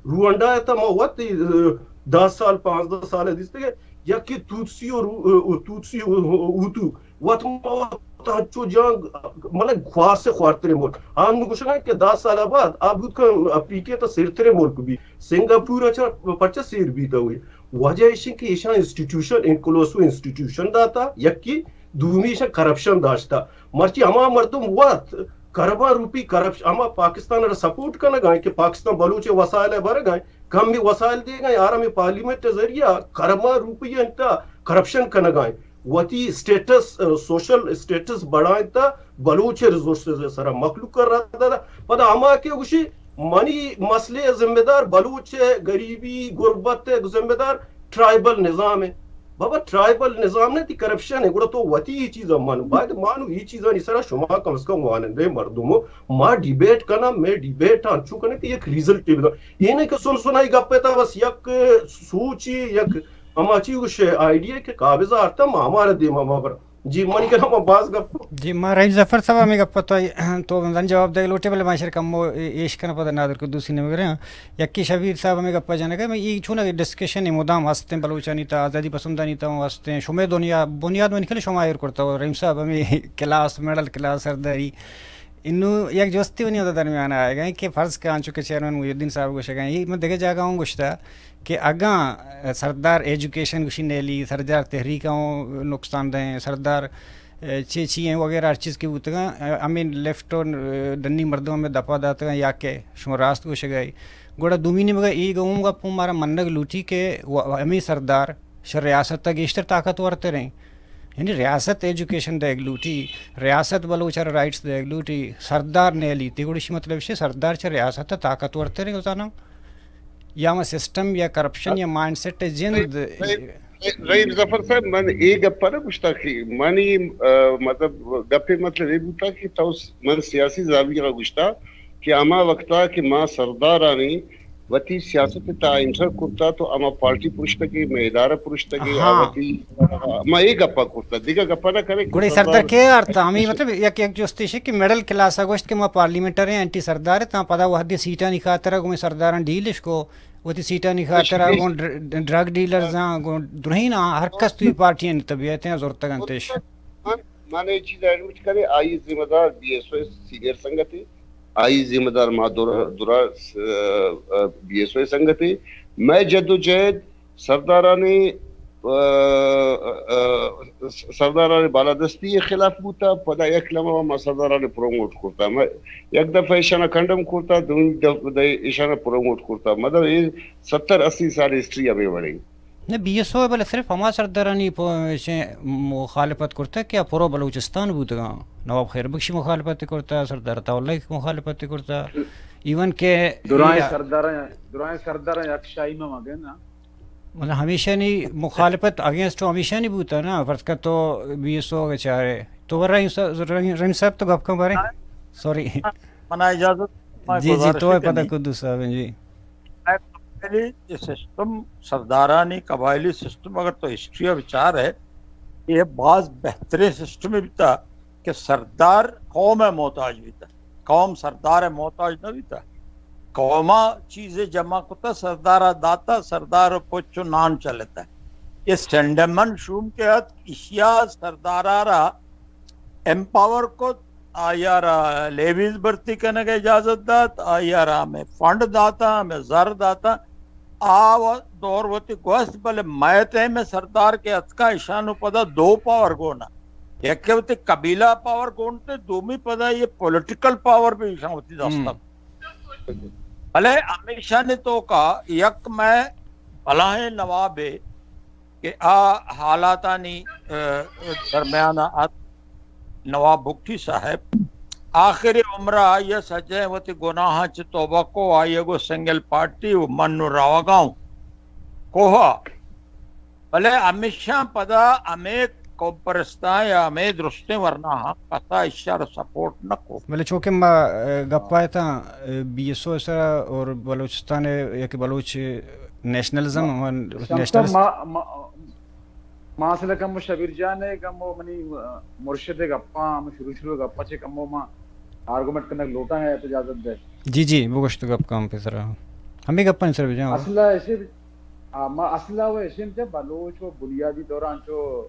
روانڈا ءَ تا ما وت، ا، دہ سال، پانزدہ سال دیستگے، یکی توتسی و رو-، ا، توتسی و ہوتو، وت ما وت انچو جنگ، مطلب، خواست خوارتریں ملک۔ آ نو گوشگا کہ دہ سال بعد آ بود کہ افریقہ تا سیرتریں ملک بی، سنگاپور ءَ چا پرچا سیر بیتا ہوئی۔ وجہ ایشی کہ ایشاں انسٹیٹیوشن، انکلوسو انسٹیٹیوشن داتا، یکی دومی ایشاں کرپشن داشتا۔ مرچی ہما مردم وت کرباں روپی کرپشن، ہما پاکستان را سپورٹ کنگا کہ پاکستان بلوچ وسائل برگا، کم وسائل دیگا، آرا ہمیں پارلیمنٹ ذریعہ کرباں روپی انتا کرپشن کنگا، وتی اسٹیٹس، ا، سوشل اسٹیٹس بڑھائیں تا بلوچ ریسورسز سرا مخلوق کر رہا دا۔ پدا ہما کہ گوشی منی مسئلے ذمہ دار بلوچ ہے، غریبی، غربت ہے، ذمہ دار ٹرائبل نظام ہے۔ بابا، ٹرائبل نظام نہ تی کرپشن ہے، گڑا تو وتی یہ چیز مانو، باید مانو یہ چیزانی سرا شما کم از کم وانندے مردم ہو، ما ڈیبیٹ کنا، میں ڈیبیٹ انچو کنا کہ یک ریزلٹ بدا۔ یہ نہیں کہ سن سنائی گپے تا بس یک سوچی، یک ہما چی گوشے آئیڈیا کہ قابض آرتا ما ہمارا دیما ما بر۔ جی، منی کرا ما باز گپ۔ جی، ما رحیم ظفر صاحب ہمیں گپ تو، تو بندن جواب دے لوٹے، بلے ما شر کم ایش کنا پدا نادر قدوسی نے مگر۔ یکی شبیر صاحب ہمیں گپا جنگ ء، میں یہ چون ڈسکشن مدام ہستیں، بلوچانی تا، آزادی پسندانی تا ہستیں، شمے دنیا بنیاد من کل شما ایر کرتا ہو، رحیم صاحب ہمیں کلاس، مڈل کلاس، سرداری۔ انو یک جستی منی وتا درمیان آئے گئے کہ فرض کن چونکہ چیئرمین محی الدین صاحب گوشگا، یہ من دگہ جاگہ ہوں گوشتا کہ اگاں سردار ایجوکیشن گوشی نیلی، سردار تحریک ہوں نقصان دیں، سردار چی چی ہیں وغیرہ ہر چیز کہ بوتگاں، ہمیں لیفٹ و ڈنی مردم ہمیں دپا داتگاں یا کہ شما راست گوشگا ای۔ گڑا دومی نیمگا ای گوم گپ ہوں مارا منگ لوٹی کہ و-، ہمیں سردار شہ ریاست تا گیشتر طاقتور تریں۔ یعنی ریاست ایجوکیشن دیگ لوٹی، ریاست بلوچ را رائٹس دیگ لوٹی، سردار نیلی، تی گڑا شی مطلب شی سردار چہ ریاست تا طاقتور تریں ہوتا نا؟ یا ما سسٹم یا کرپشن یا مائنڈ سیٹ جند۔ رحیم ظفر صاحب، من اے گپ نہ گوشتا کہ منی، آ، مطلب، گپے مطلب اے بوتا کہ تو س-، من سیاسی زاویہ را گوشتا کہ ہما وقتا کہ ما سردارانی وتی سیاست تا انٹر کرتا تو ہما پارٹی پرشتگی، میں ادارہ پرشتگی، آ ہاں۔ وتی، آ، ما اے گپا کرتا، دیگہ گپا نہ کرے کہ گڑے سردار سردار کے آرتا؟ ہمیں مطلب یک، یک جستی شی کہ مڈل کلاس آ گوشت کہ ما پارلیمنٹر ہیں، اینٹی سردار ہیں، تاں پدا وحدی سیٹانی خاطر گومے سرداران ڈیلش کو۔ وتی سیٹانی خاطرا گوں ڈر-، ڈرگ ڈیلرز آں، گوں درہین آں، ہر کس توی پارٹی آنی طبیعت ہیں زورتگ انتش۔ من اے چیز ایڈمٹ کریں، آئی ذمہ دار بی ایس او سینئر سنگتے، آئی ذمہ دار ما درا، درا، بی ایس او سنگتے۔ مئے جدوجہد سردارانی، آ، آ، سردارانی بالادستی خلاف بوتا، پدا یک لمحہ ما سردارانی پروموٹ کرتا۔ ما یک دفعہ ایشانا کنڈم کرتا، دومی دفعہ ایشانا پروموٹ کرتا۔ مطلب، اے ستر اسی سال ہسٹری ہمے وڑیں۔ نہ، بی ایس او بلے صرف ہما سردارانی پ-، چے مخالفت کرتا کہ پرو بلوچستان بوتگاں۔ نواب خیر بخشی مخالفت کرتا، سردار عطا اللہ مخالفت کرتا، ایون کہ درائیں اے سرداراں، درائیں سرداراں یک شاہی ما مگن نا۔ مطلب، ہمیشانی مخالفت اگینسٹ تو ہمیشانی بوتا نا، فرض کر تو بی ایس او کے چارے۔ تو رحیم صاحب، رحیم، رحیم صاحب تو گپ کن بارے۔ سوری۔ منا اجازت، میں جی، جی، گزارش تو ہے پتہ کنی۔ قدوس صاحب ہیں، جی۔ قبائلی سسٹم، سردارانی قبائلی سسٹم، اگر تو ہسٹری بچار ہے، یہ باز بہترین سسٹم بیتا کہ سردار قوم محتاج بیتا، قوم سردار محتاج نہ بیتا۔ قوما چیز جمع کتا، سردار داتا، سردار پچ و نان چلتا۔ یہ سینڈمن شوم کے ات، اشیا سردارا را ایمپاور کت، آئی ءَ را لیویز بھرتی کنگ ءِ اجازت دات، آئی ءَ را ہمے فنڈ داتاں، ہمے زر داتاں۔ آ و-، دور وتی گوست، بلے مئے ٹائم ءَ سردار کہ اتکاں، ایشاں نوں پدا دو پاور گون اَنت۔ یکے وتی قبیلہ پاور گون اَت، دومی پدا یہ پولیٹیکل پاور بھی ایشاں وتی دست ءَ۔ بلے ہمیشانی توکا یک مئے بلاہیں نوابے کہ آ حالاتانی، ءَ، درمیان ءَ ات، نواب بگٹی صاحب۔ آخری عمر ءَ آئی ءَ سجہیں وتی گناہاں چہ توبہ کو، آئی ءَ گو سنگل پارٹی و من نوں روگا اوں کوہ ءَ۔ بلے ہمیشاں پدا ہمے قوم پرستاں یا ہمے درستیں ورناہاں کسا ایشاں را سپورٹ نہ کو۔ بلے چونکہ ما، ءَ، گپ ءَ اتاں، ءَ، بی ایس او ءِ سرا اور بلوچستان ءِ یک بلوچ نیشنلزم، ما، نیشنلسٹ۔ ما، ما، ما اصل ءَ کمو شبیر جان ءِ، کمو منی، ءَ، مرشد ءِ گپاں، ہم شروع شروع ءِ گپاں چہ کمو ما آرگومنٹ کنگ لوٹاں، اے تو اجازت دے۔ جی، جی، بگوش تو گپ کم پیسرا۔ ہمے گپانی سر بجاں۔ اصل ءَ ایشی، آ، ما اصل ءَ و ایشی کہ بلوچ و بنیادی طور ءَ انچو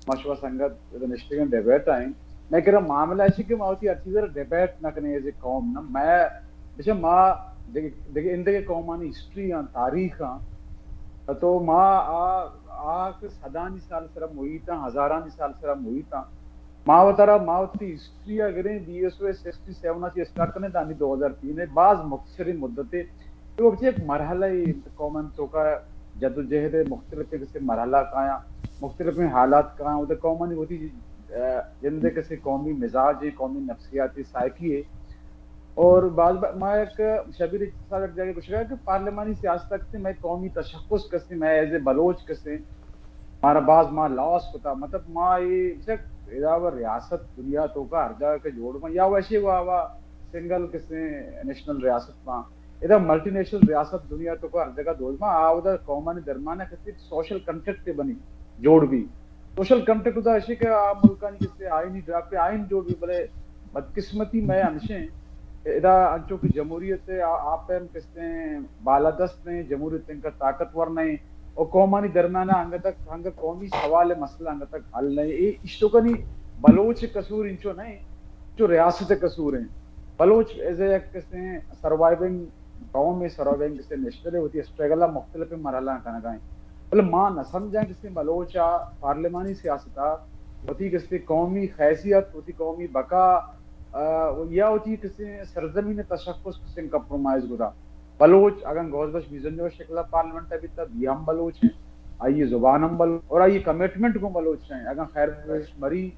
ما شما سنگت ادا نشتگیں ڈیبیٹ ءَ ایں۔ مئے کرا معاملہ ایشی کہ ما وتی ہر چیز ءَ را ڈیبیٹ نہ کنیں ایز اے قوم نا۔ مئے بچہ ما دگہ، دگہ، اندگہ قومانی ہسٹری آں، تاریخ آں، تو ما آ، آ کہ صدانی سال سرا محیط آں، ہزارانی سال سرا محیط آں۔ ما وتارا، ما وتی ہسٹری ءَ گریں، بی ایس او ءِ سکسٹی سیون ءَ چہ اسٹارٹ کنیں، دانی دو ہزار تین ءَ، باز مختصریں مدتے۔ تو بچہ یک مرحلہ ءَ قومانی توکا جدوجہد ءِ مختلفیں کسے مرحلہ کایاں، مختلفیں حالات کایاں، وتی قومانی وتی، ءَ، جند ءِ کسے قومی مزاج ءِ، قومی نفسیاتی سائیکی ءِ۔ اور بعض با-، ما یک شبیر صاحب یک جگہ گوشگا کہ پارلیمانی سیاست ءَ کسے مئے قومی تشخص کسے، مئے ایز اے بلوچ کسے، مارا باز ما لاس کتا۔ مطلب ما اے چک ادا و ریاست دنیا توکا ہر جگہ کہ جوڑ بن یا ویسے وا، وا سنگل کسے نیشنل ریاست ما، ادا ملٹی نیشنل ریاست دنیا توکا ہر جگہ دوز ما، آ ادا قومانی درمیان کسے سوشل کنٹریکٹ بنی، جوڑ بی۔ سوشل کنٹریکٹ ادا اشی کہ آ ملکانی کسے آئینی ڈرافٹ آئین جوڑ بی، بلے بدقسمتی مئے ہمشیں کہ ادا انچو کہ جمہوریت ءَ آ، آ پیم کسے بالادست نہیں، جمہوریت انکا طاقتور نہیں، اور قومانی درمیان انگت تک، انگت قومی سوال مسئلہ انگت تک حل نہیں۔ اے اشتوکنی بلوچ قصور انچو نہیں، جو ریاست قصور ہیں۔ بلوچ ایز اے یک کسے سروائیونگ قوم ءِ، سروائیونگ کسے نیشنل ءِ، وتی اسٹرگل ءَ مختلف مرحلہ کنگا ہیں۔ بلے ما نہ سمجھاں کسے بلوچ ءَ پارلیمانی سیاست ءَ وتی کسے قومی حیثیت، وتی قومی بقا، ءَ، یا وتی کسے سرزمین ءِ تشخص کسے کمپرومائز گدا۔ بلوچ اگاں غوث بخش میزنجو شکل ءَ پارلیمنٹ ءَ بیتا، بی ہم بلوچ ہیں، آئی زبان ہم بلوچ اور آئی کمٹمنٹ کو بلوچ ہیں۔ اگاں خیر بخش مری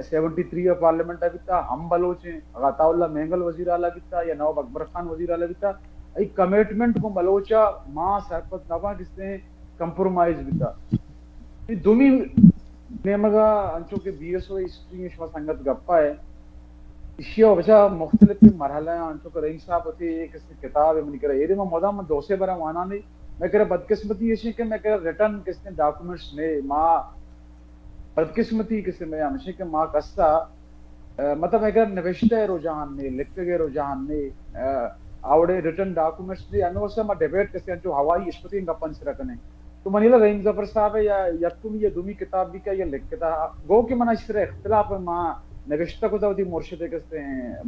سیونٹی تھری ءَ پارلیمنٹ ءَ بیتا، ہم بلوچ ہیں۔ اگاں عطا اللہ مینگل وزیر اعلیٰ بیتا یا نواب اکبر خان وزیر اعلیٰ بیتا، آئی کمٹمنٹ کو بلوچ ءَ ما سرپد نہ باں کسے کمپرومائز بیتا۔ اے دومی نیمگا انچو کہ بی ایس او ہسٹری شما سنگت گپا ہے، ایشی ءَ بچا مختلف مرحلہ ہیں، انچو کہ رحیم صاحب وتی ایک کتاب ہے منی کرا، ایرے ما مدام من دو سے برا وانانی، مئے کرا بدقسمتی ایشی کہ مئے کرا ریٹن کسے ڈاکومنٹس نے، ما بدقسمتی کسے مئے ہمشی کہ ما کسا، ءَ، مطلب مئے کرا نوشتہ ءِ رجحان نے، لکھگ ءِ رجحان نے، ءَ، آوڑے ریٹن ڈاکومنٹس نے، ہمے واسطہ ما ڈیبیٹ کسے انچو ہوائی اشپتیں گپانی سرا کنیں۔ تو منی لا رحیم ظفر صاحب ءِ یا یکمی یا دومی کتاب بھی کہ یا لکھتا، گو کہ منا اس طرح اختلاف ہے، ما نوشتہ کو وتی مرشد کستے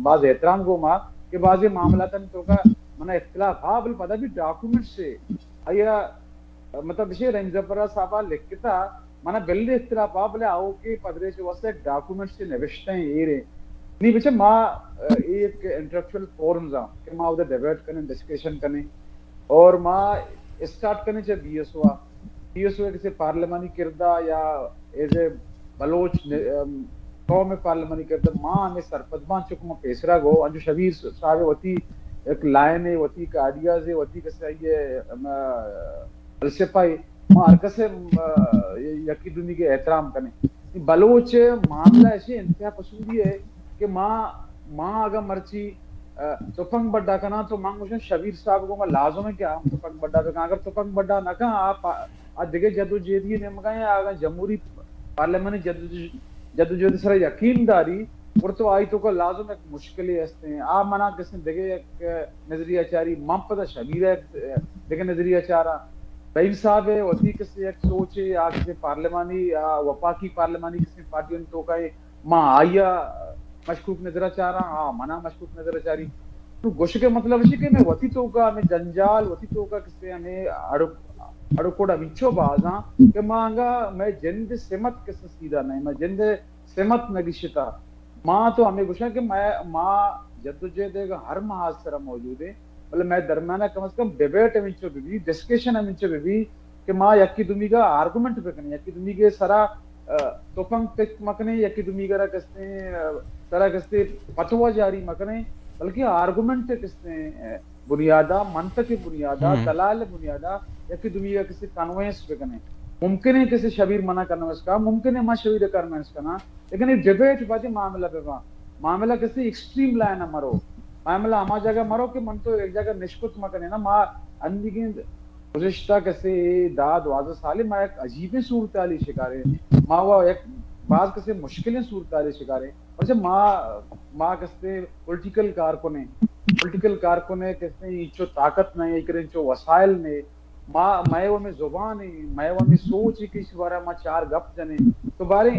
باز احترام گو ما کہ بازی معاملات تو کا منا اختلاف ہا، بل پدا بھی ڈاکومنٹ سے آیا، مطلب اسے رحیم ظفر صاحب لکھتا، منا بل اختلاف ہا، بلے آؤ کہ پدریچ واسطے ایک ڈاکومنٹ سے نوشتہ ہیں اے رے۔ نہیں بچے ما، اے ایک انٹلیکچوئل فورمز ہاں کہ ما ادھر ڈیبیٹ کریں، ڈسکشن کریں، اور ما اسٹارٹ کریں چہ be S O a. B S او کسی پارلیمانی کردہ یا ایز اے بلوچ نے-، ام، قوم پارلیمانی کردہ ما ہمیں سرپد بان چکو ما پیسرا گو، انجو شبیر صاحب وتی ایک لائن ہے، وتی ایک آئیڈیاز ہے، وتی کسی یہ، ام، فلسفہ ہے۔ ما ہر کسے، ام، یکی دومی کے احترام کریں۔ بلوچ معاملہ ایسے انتہا پسندی ہے کہ ما، ما اگر مرچی، ا، تپنگ بڈا کناں تو من گوشاں شبیر صاحب کو ما لازم ہے کہ ہم تپنگ بڈا بکن۔ اگر تپنگ بڈا نہ کن، آپ آ دگہ جد و جہدی نیمگا ہیں، اگر جمہوری پارلیمانی جد و جہد، جد و جہد سرا یقین داری، اور تو آئی تو کا لازم ایک مشکلے ہستے ہیں۔ آ منا کسی دگہ ایک نظریہ چاری، من پدا شبیر ہے دگہ نظریہ چارا۔ رحیم صاحب ہے، وتی کسی ایک سوچ ہے، آ کسی پارلیمانی، آ وفاقی پارلیمانی کسی پارٹی ان تو کا ہے، ما آیا مشکوک نظر چارا، آ منا مشکوک نظر چاری۔ تو گوشے کے مطلب ہے کہ میں وتی تو کا، میں جنجال، وتی تو کا کسی ہمیں اڑ-، اڑکوڑا وچو بازاں کہ ما انگا میں جند سمت کسی سیدھا نہیں، میں جند سمت نہ گشتا۔ ما تو ہمیں گوشاں کہ میں، ما جدوجہد ء ہر محاذ سرا موجود ہیں، بلے میں درمیان ء کم از کم ڈیبیٹ ہمینچو بہ بی، ڈسکشن ہمینچو بہ بی کہ ما یکی دومی کا آرگومنٹ بکنیں، یکی دومی کے سرا، ا، تفنگ تک مکنیں، یکی دومی کا کستے، ا، سرا کستے فتوا جاری مکنیں، بلکہ آرگومنٹ کستے، ا، بنیادا، منطق بنیادا، ہم۔ دلائل بنیادا، یکی دومی کا کستے کنوینس بکنیں۔ ممکن ہے کسی شبیر منا کنوینس کا، ممکن ہے ما شبیر کنوینس کنا، لیکن یہ ڈیبیٹ باتی معاملہ پہ با، معاملہ کسی ایکسٹریم لائن مرو، معاملہ ہما جگہ مرو کہ من تو ایک جگہ نشکت مکنے نا۔ ما اندگین گزشتہ کسی دہ دوازدہ سال ما ایک عجیبیں صورتحالی شکاریں، ما وہ ایک بعض کسی مشکلیں صورتحالی شکاریں۔ اچھا ما، ما کسی پولیٹیکل کارکنے، پولیٹیکل کارکنے کسی انچو طاقت نہیں، ایک انچو وسائل نہیں، ما، مئے و ہمیں زبان ہیں، مئے و ہمیں سوچ ہے کہ اس بارے ما چار گپ جنے۔ تو بارے،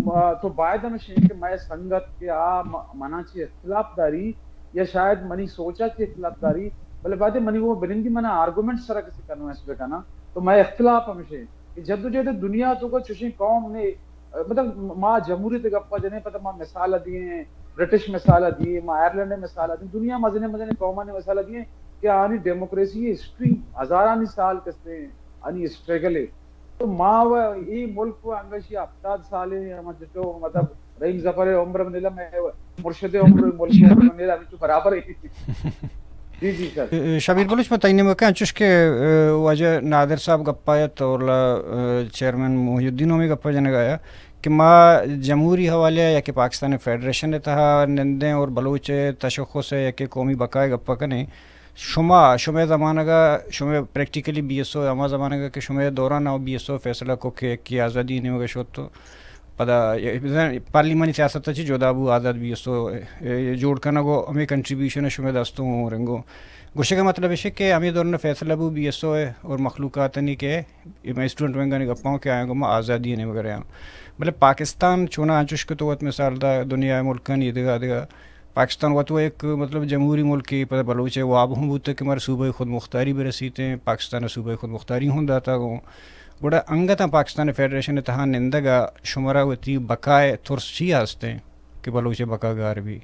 ما، تو باید ہمیں شنگ کہ مئے سنگت کہ آ م-، منا چی اختلاف داری یا شاید منی سوچا چی اختلاف داری، بلے باید منی وہ بنندی منا آرگومنٹ سرا کسی کنوینس بکنا۔ تو مئے اختلاف ہمیشہ کہ جدوجہد دنیا تو کا چوشیں قوم نے، مطلب، ما جمہوریت گپا جنے، پتہ ما مثال دیے، برٹش مثال دیے، ما آئرلینڈ مثال دیے، دنیا مزنے مزنے قومانی مثال دیے کہ آنی ڈیموکریسی ہسٹری ہزارانی سال کستے آنی اسٹرگل ہے۔ تو ما و ای ملک و انگشی ہفتاد سالے ہم جو مطلب رحیم ظفر عمر منیلا میں مرشد عمر ملک عمر منیلا ہم تو برابر ہے۔ جی، جی، سر۔ شبیر بلوچ، من تئی نیمگ ءَ کن، انچوش کہ، ءَ، واجہ نادر صاحب گپ ءَ ات اور لا، ءَ، چیئرمین محی الدین ہمے گپ ءَ جنگ ءَ آیا کہ ما جمہوری حوالے ءَ یا کہ پاکستان فیڈریشن ءِ تہا نندیں اور بلوچ ءِ تشخص ءِ یا کہ قومی بقا ءِ گپ ءَ کنیں۔ شما، شمئے زمانگ ءَ، شمئے پریکٹیکلی بی ایس او ءِ ہما زمانگ ءَ کہ شمئے دوران ءَ بی ایس او فیصلہ کو کہ، کہ آزادی نیمگ ءَ شت تو پدا پارلیمانی سیاست ءَ چہ جدا بو، آزاد بی ایس او ءِ جوڑ کنگ ءُ ہمے کنٹریبیوشن ءَ شمئے دست ءَ ہوں رنگ ءُ گوشگ ءِ مطلب اش کہ ہمے دوران ءَ فیصلہ بو بی ایس او ءِ اور مخلوقاتانی کہ مئے اسٹوڈنٹ ونگانی گپاں کہ آیاں گوں ما آزادی ءِ نیمگ ءَ رہاں۔ بلے پاکستان چوناہا انچوش کہ تو وت مثال دا دنیا ءِ ملکانی دگہ دگہ پاکستان وت و یک مطلب جمہوری ملکے، پدا بلوچ ءِ واب ہم بوتگ کہ مارا صوبہ خود مختاری برسیت، پاکستان ءَ صوبہ خود مختاری ہم داتا گوں۔ گڑا انگتاں پاکستان فیڈریشن ءِ تہا نندگ ءَ شمارا وتی بقا ءِ ترس چی ہست ایں کہ بلوچ ءِ بقا گار بی؟